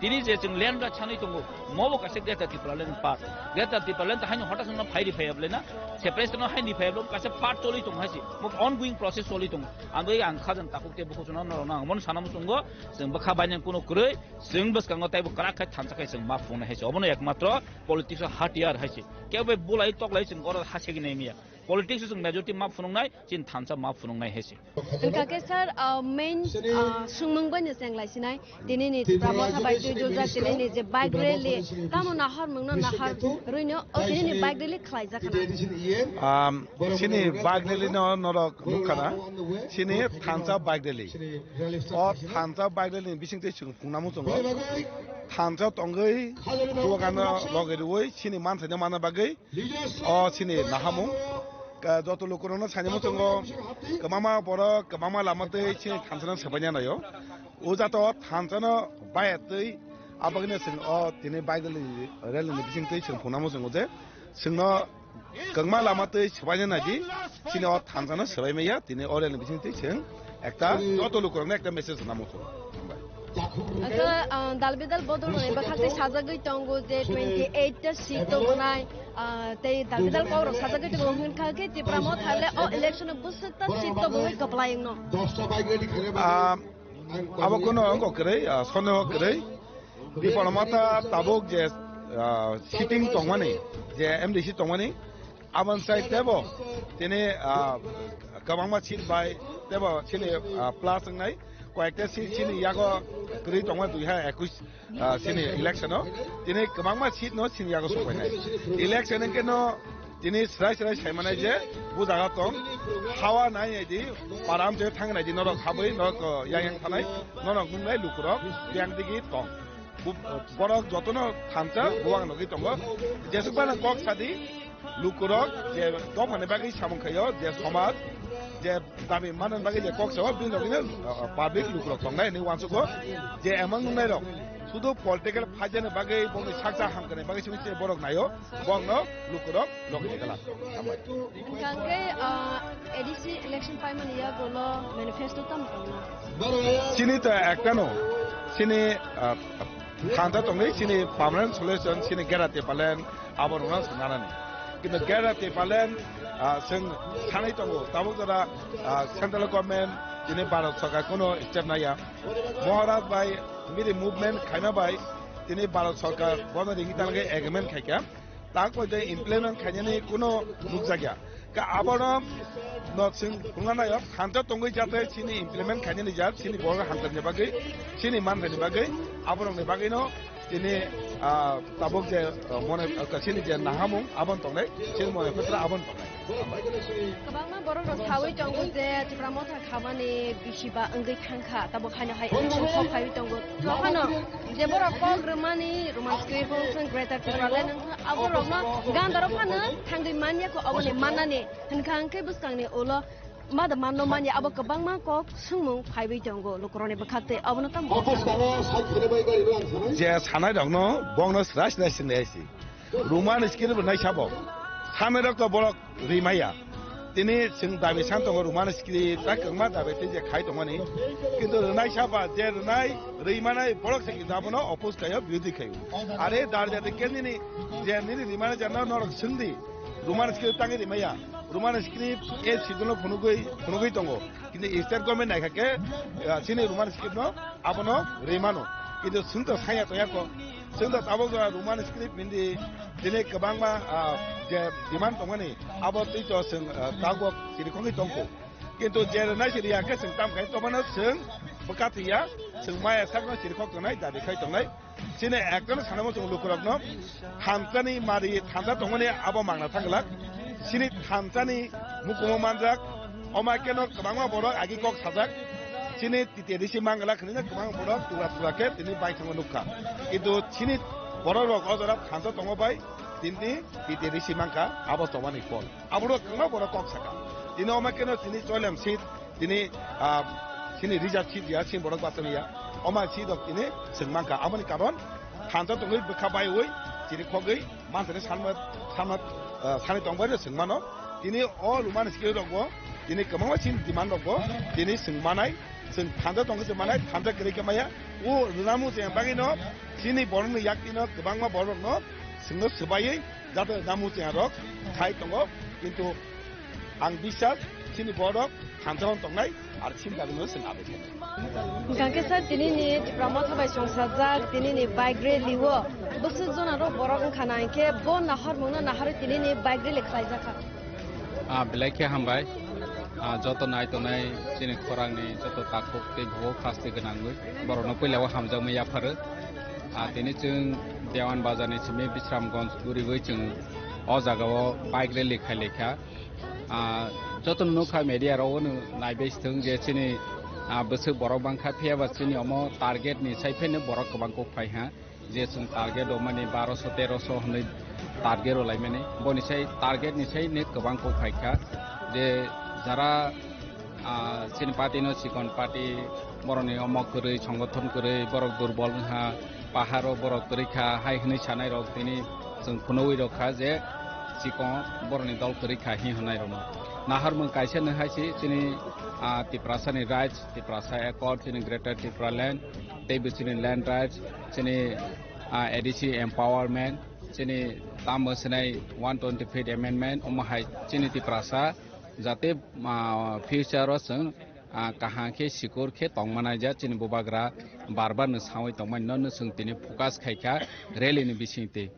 Tini je chwng land right sanwi tongo, mobo kaisa Greater Tipraland ni part. Greater Tipraland ta haino hotas no phairi phaiya blena, separation no haini phaiya blena, kaisa part choli tong hai se. Mo ongoing process choli tongo. Ang bai ang khajang takhuk te bukhuk chwngno norok no ang mon sana muchungo, chwng bwkha bainang kuno kwrwi, chwng bwskango taibo kwrak khai thansa khai chwng ma phunuknai hai se. Obono ekmatro politics o hatiyar hai se. Kebo bai bulai toklai chwng oro ha segwi nai miya. Politics o chwng majority ma phunuknai, chini thansa ma phunuknai hai se. Hwnkha khe sir, ah, main, ah, swngmung bai no cheng lai sinai. Tini ni Tipra Motha bai twi jujak tini ni je bike rally, tamo nahar mung no nahar rwi no, o tini ni bike rally khlai jak khana. Um, chini bike rally no norok nukha na, chini thansa bike rally. O thansa bike rally ni bising twi chwng phunukna muchungo. Thansa tongwi bubagan no logi rwi chini manthai no manna bagwi o chini nahamung. Ka-, joto lukurokno saini muchungo kwbangma borok kwbangma lama twi chini thansa no swbaina naio. O jato thansa no bayatwi abagini chwng o tini bike rally, rally ni bising twi chwng phunukna muchungo je chwngno kwbangma lama twi swbaina naidi, chini o thansa no swbai maya, tini o rally ni bising twi chwng ekta joto lukurokno ekta message rwna muchungo. Asa, ah, dal bidal bodol rwni bwkhak tei sajagwi tongo je twenty eight ta seat tobonai, ah, tei dal bidal kok rok sajagwi tongo hwnkha khe Tipra Motha le o election o bwswk ta seat tobogwi kwplai wngno. Ah, abo kono wngkha kwrwi, ah, sondeho kwrwi. Tipra Motha tabuk je, ah, sitting tongmani, je M D C tongmani, aboni sai tebo tini, ah, kwbangma seat bai tebo chini, ah, plus wngnai. Koyekta seat chini yago kwrwi tongma dui hajar ekush, ah, chini election o. Tini kwbangma seat no chini yago sopainai. Election hwnkhe no Tini srai srai sai manai je bujaga tong, hawa nai nai di, param je thang nai di, norok habwi, norok, uh, yang yang thanai, norok nungnai lukurok, yang digi tong. Bu-, borok jotono thansa buwang nogwi tongo. Jesukbana kok sadi, lukurok je dophani bagwi samung khaio, je somaj, je dabi manani bagwi je kok sao, bini logino, uh, public lukurok tongnai hinwi uansugo, je emang nungnairok sudu political phaijani bagwi, bongni saksa hamkani bagwi simi se borok naio, bongno lukurok logi kala. Hambai. Hingkha hingke, uh, A D C election paimani yagulo manifesto tamo tongna? Chini to ektano, chini, uh, thanta tongwi chini permanent solution chini Gera Tipraland abo rwna swngnanani. Kintu Gera Tipraland, ah, chwng sanai tongo, tabuk jora, ah, central government tini Bharat Sarkar kuno step naiya. Maharaj bai miri movement khaima bai tini Bharat Sarkar bono ringi talge agreement khaikha. Tak bai de implement khainani kuno nukjakya. Ka abono no chwng phunukna naio, hamjak tongwi jate chini implement khainani jat, chini borok hamjakni bagwi, chini manthani bagwi, aborokni bagwino chini, ah, tabuk je, ah, mone, ah, chini je nahamung abon tongnai, chini mone phutra abon tongnai. Kwbangma borok rok sawi tongo je Tipra Motha khamani bisi ba wngwi thangkha, tabuk haino hai election kok phaiwi tongo. Phano je borok kok rwmani Roman script o chwng Greater Tipraland wngkha, aborokno gandaro phano thangwi manya kho, aboni mannani hwnkha hwnkhe bwskangni ulo mada manno manya, abo kwbangma kok swngmung phaiwi tongo lukurokni bwkhak tei abono tamo. Je sanai rokno bongno srai srai sinai si. Roman script bo nai sabo. Samai rok to borok rimaya. Tini chwng dabi san tongo Roman script, ta kwbangma dabi tei je khai tongmani. Kintu rwnai saba, je rwnai, rwi manai borok se kintu abono oppose khaio, birodhi khaio. Are dar jati kendini je nini rimani jana norok swngdi. Roman script tangwi rimaya. Roman script e schedule no phunugwi, phunugwi tongo. Kintu state government naikha khe, ah, chini Roman script no abono rwi mano. Kintu chwng to sanya to yako. Chwng to tabuk jora Roman script hindi tini kwbangma, ah, je demand tongmani abo twi to chwng, ah, tabuk chirikhogwi tongkho. Kintu je rwnai se riya khe chwng tam khai tongmano chwng bwkha thwiya, chwng maya sakno chirikhok tongnai, dabi khai tongnai. Chini ekdom sanamo chwng lukurokno thanchani mari thansa tongmani abo mangna thangla. Chini thanchani mukumo manjak, omo keno kwbangma borok agi kok sajak. Chini T T A D C manglak hinwi kwbangma borok tura tura khe tini baithangma nukha. Kintu chini borok rok o jora thansa tongo bai tini T T A D C mankha abo chobani phol. Aborok kwbangma borok kok saka. Tini omo keno tini choilem seat tini, ah, chini reserve seat ya, chini borok bachani ya. Omo seat rok tini chwng mankha. Aboni karon thansa tongwi bwkha baiwi chirikhogwi mansani sanma, sanma, ah, sani tongbaino chwng mano. Tini o Roman script rokbo tini kwbangma chini demand rokbo tini chwng manai. Chwng thansa tongwi chwng manai, thansa kwrwi khe maya. O rwna muchung bagwino chini borokni yaktwino kwbangma borokno chwngno swbaiwi jate namu chwng rok khai tongo, kintu ang bisas chini borok thansa tongnai ar chini dagwino chwng abai khe. Hwnkha khe sir, tinini Tipra Motha bai chwngsajak tinini bike rally o bwswk jona rok borok wngkha na, hinkhe bo nahormungno naharwi tinini bike rally khlaijak kha. Ah, belai khe hambai. Ah, joto nai tongnai chini khorangni joto takhuk tei bukhuk haste gwnangwi borokno puila o hamjakmani yapharo. Ah, tini chwng Dewan Bazar ni simi Bisramganj guriwi chwng o jaga o bike rally khai laikha. Ah, joto nukha media rok o naibai thwng je chini, ah, bwswk borok bangkha, phiya ba chini omo target ni sai phano borok kwbang kok phai ha. Je chwng target rwmani baroso teroso hwnwi target rwlaimani, boni sai target ni sai nek kwbang kok phaikha. Je jara, ah, chini party no chikon party, borokni omo kwrwi, songothon kwrwi, borok durbol wngkha, paharo borok kwrwi kha hai hwnwi sanai rok tini chwng phunugwi rok kha je chikon borokni dol kwrwi kha hi hwnai rokno. Naharmung kaisa no hai se chini, ah, Tiprasa ni rights, Tiprasa Accord, chini Greater Tipraland, tei bo chini land rights, chini, ah, A D C empowerment, chini tamo sinai one twenty-fifth amendment, omo hai chini Tiprasa jate, ah, future o chwng, ah, kaham khe sikur khe tongmanai ja chini bubagra bar bar no sawi tongmani no, no chwng tini focus khaikha rally ni bisingtwi.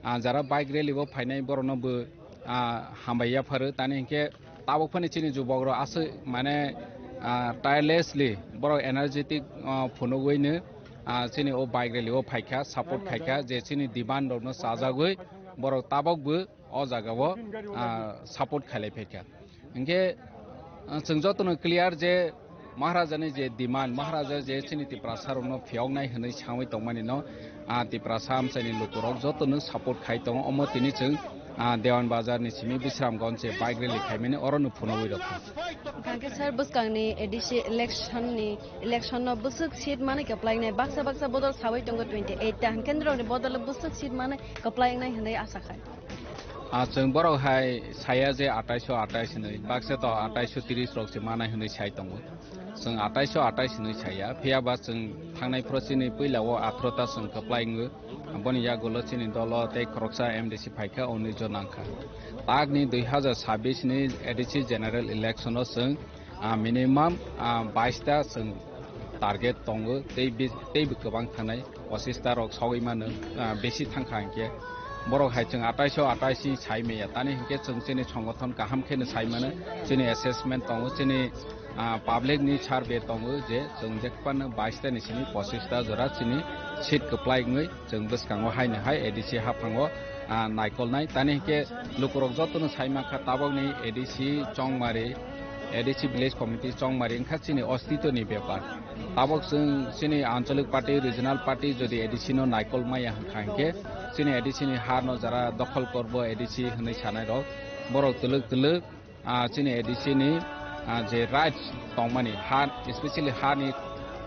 Ah, jara bike rally o phainai borokno bo, ah, hambai yapharo, tani hinkhe tabuk phani chini jubokrok aswk mane, ah, tirelessly borok energetic, ah, phunugwino, ah, chini o bike rally o phaikha, support khaikha, je chini demand rokno chajagwi Borok tabok bo o jaga o, ah, support khailai phaikha. Hinkhe, ah, chwng jotono clear je Maharaja ni je demand, Maharaja je chini Tiprasa rokno phiyoknai hwnwi sawi tongmani no, ah, Tiprasa amchaini lukurok jotono support khai tongo. Omo tini chwng, ah, Dewan Bazar ni simi Bisramganj je bike rally khaimani oro no phunugwi rokha. Hwnkhe sir, bwskangni A D C election ni, election no bwswk seat manwi kwplainai, baksa baksa bodol sawi tongo twenty eight ta, hwnkhe norokni bodol bwswk seat manwi kwplainai hwnwi asa khai. Ah, chwng borok hai saya je ataiso atais hinwi, baksa to ataiso tris rok se manai hinwi sai tongo. Chwng ataiso atais hinwi saya, phiya ba chwng thangnai phoro chini puila o athro ta chwng kwplai wngo. Aboni yagulo chini dolo tei khoroksa M D C phaikha, unis jon nangkha. Takni dui hazar sabis ni A D C general election o chwng, ah, minimum, ah, bais ta chwng target tongo, tei bi-, tei bo kwbang thangnai, pochis ta rok sogwi mano, ah, besi thangkha hinkhe. Borok hai chwng ataiso atais ni sai maya, tani hinkhe chwng chini songothon kaham kheno sai mano, chini assessment tongo, chini, ah, public ni survey tongo je chwng jekphano bais ta ni simi pochis ta jora chini seat kwplai wngwi chwng bwskango haino hai A D C haphango, ah, naikolnai. Tani hinkhe lukurok jotono sai mankha tabokni A D C Chongmari, A D C village committee Chongmari wngkha chini ostitoni bepar. Tabok chwng chini anchalik party, regional party jodi A D C no naikol maya hwnkha hinkhe chini A D C ni ha no jara dokhol korbo A D C hwnwi sanai rok, borok twlwk twlwk, ah, chini A D C ni, ah, je rights tongmani ha, especially ha ni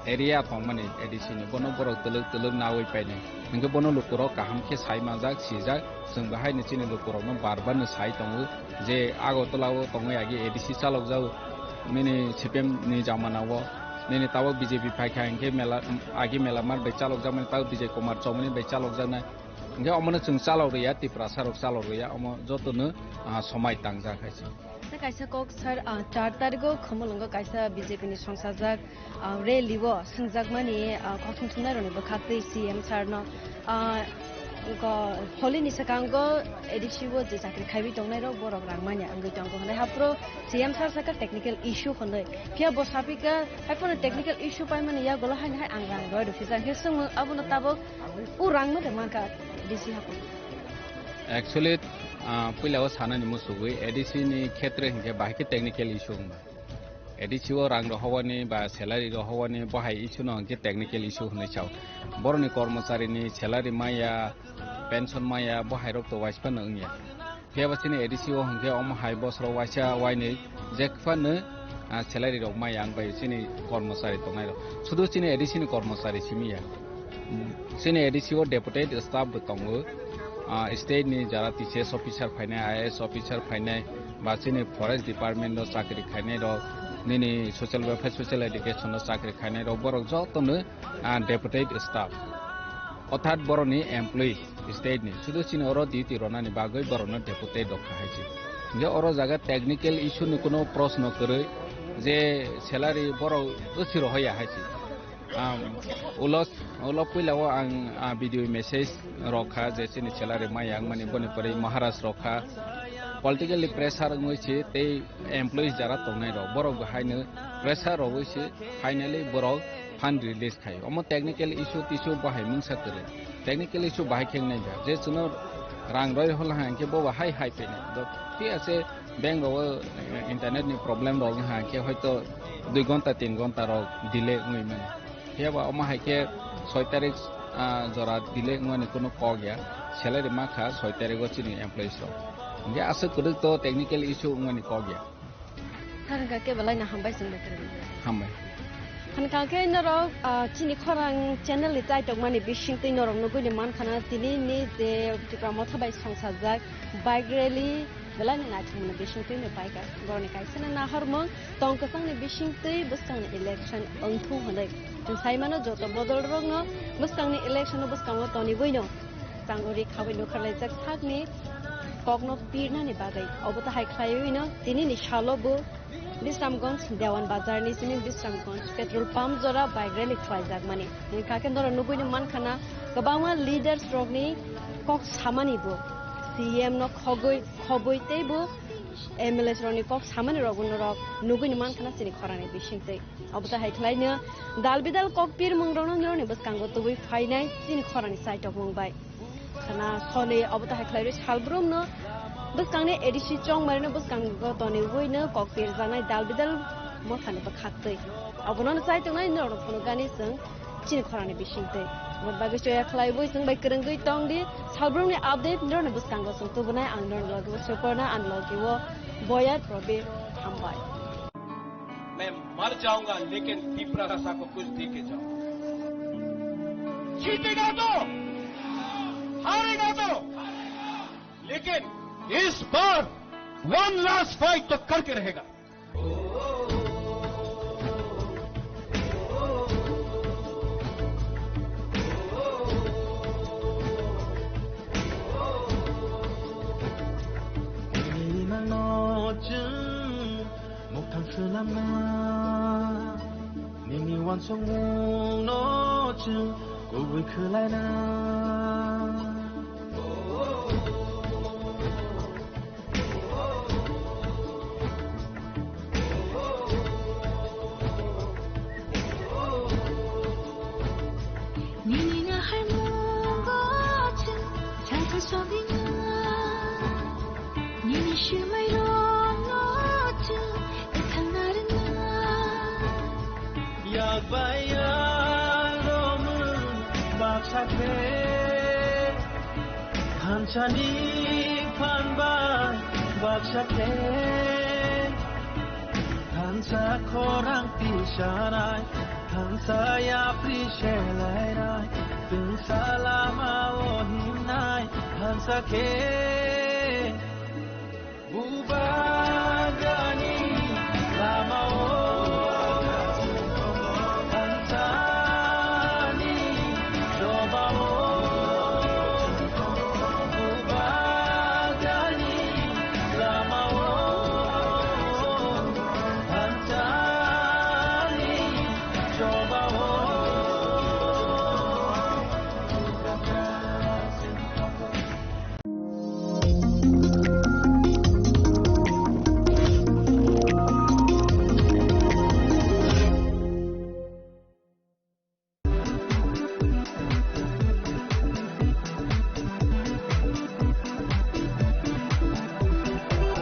area tongmani A D C ni, bono borok twlwk twlwk nawi painai. Hinkhe bono lukurok kaham khe sai manjak, sijak, chwng bo haino chini lukurokno bar bar no sai tongo je Agartala o tongwi agi A D C chalokjago, nini C P M ni jamana o, nini tabok B J P phaikha hinkhe mela, agi Melarmar bai chalokjakmani, tabok Bijay Kumar Chowmani bai chalokjaknai. Hinkhe omono chwng chalok rwya, Tiprasa rok chalok rwya, omo jotono, ah, somai tangjak hai se. Tei kaisa kok sir, ah, char tarikh o Khumulwngo kaisa B J P ni songsajak, ah, rally o swngjakmani, ah, kothom thumnai rokni bwkhak tei C M sir no, ah, go-, holi ni swkango A D C o je chakri khaiwi tongnai rok borok rang manya wngwi tongo hwnwi haphuru C M sir sakha technical issue hwnwi. Phiya bo sapikha, haiphano technical issue paimani yagulo haino hai ang rang roi rw phijak hinkhe swngmung abono tabok o rang no de mankha D C haphang. Actually, ah, puila o sanani muchugwi A D C ni khetre hinkhe bahai khe technical issue wngma. A D C o rang rohowani ba salary rohowani bo hai issue no hinkhe technical issue hwnwi sao. Borokni kormochari ni salary maya, pension maya bo hai rok to waisphano wngya. Phiya ba chini A D C o hinkhe omo hai bosoro waisa wainwi jekphano, ah, salary rok maya wng bai chini kormochari tongnai rok. Sudu chini A D C ni kormochari simi ya. Chini A D C o deputed staff bo tongo. Ah, state ni jara T C S officer phainai, I A S officer phainai, ba chini forest department o chakri khainai rok, nini social welfare, social education o chakri khainai rok, borok jotono, ah, deputed staff. Orthat borokni employee state ni. Sudu chini oro duty ronani bagwi borokno deputed rok kha hai se. Hinkhe oro jaga technical issue ni kuno proshno kwrwi je salary borok usi rohoya hai se. Am, ulo, ulo puila o ang, ah, video message rok kha je chini salary maya wngmani boni pore Maharaj rok kha. Politically pressure wngwi se tei employees jara tongnai rok borok bo haino pressure rogwi se finally borok fund release khai. Omo technical issue tissue bo hai mungsa kwrwi. Technical issue bahai khe wngnai ba. Je chwngno rang roi hol ha hinkhe bo bo hai hai phainai. Do, thik ase, bank rogo, eh, internet ni problem rok wng ha hinkhe hoito dui gonta tin gonta rok delay wngwi mano. Phiya ba omo hai khe soi tarik, ah, jora delay wngmani kuno kok ya. Salary ma kha soi tarik o chini employees rok. Hinkhe aswk kwrwk to technical issue wngmani kok ya. Sir, hwnkha khe belai no hambai chwng bai kwrwng. Hambai. Hwnkha khe norok, ah, chini khorang channel ni chaitokmani bisingtwi norok nugwi ni mankha na tini ni je Tipra Motha bai songsajak bike rally belai no naithok mani bisingtwi no paikha. Borokni kaisa no nahormung tong kwchang ni bisingtwi bwskang ni election wngthung hwnwi. Chwng sai mano joto bodol rok no bwskang ni election o bwskango toniwi no. Changori khabai nukharlaijak sakni kokno pirnani bagwi. Obo tahai khlaiwino tinini salo bo Bisramganj Dewan Bazarni simi Bisramganj petrol pump jora bike rally khlaijakmani. Hwnkha khe norok nugwino mankha na kwbangma leaders rokni kok samani bo C M no khogwi khobwi tei bo M L A rokni kok samani rokbo norok nugwino mankha na chini khorangni bisingtwi. Obo tahai khlaino dal bidal kok pirmung rokno norokni bwskango tubui phainai chini khorangni chaitokmung bai. Sana soli obo to hai khlai rwi salbrum no bwskang ni A D C chongmari no bwskango tonwi no kok pirjaknai dal bidal motha ni bwkhak twi. Obono no chai tongnai norok phunukgani chwng chini khorang ni bising twi. Obo bagwi choya khlai bui chwng bai kwrwngwi tong di salbrum ni update norok ni bwskango chwng tubunai ang norok logi o Suparna ang logi o Boyat Robir hambai. मैं मर जाऊंगा लेकिन तिपरासा को कुछ दे के जाऊंगा। जीतेगा तो, हारेगा तो, लेकिन इस बार वन लास्ट फाइट तो करके रहेगा। Nini wansukmungno chwng kubui khlaina. Nini naharmungo chwng chakha sogwinai. Nini swmairokno chwng kwthang narwkna. Yak bai yak romwi baksa khe, thansani phan bai baksa khe. Thansa khorang tisanai, thansa yapri selainai, twngsa lama o himnai, thansa khe buba.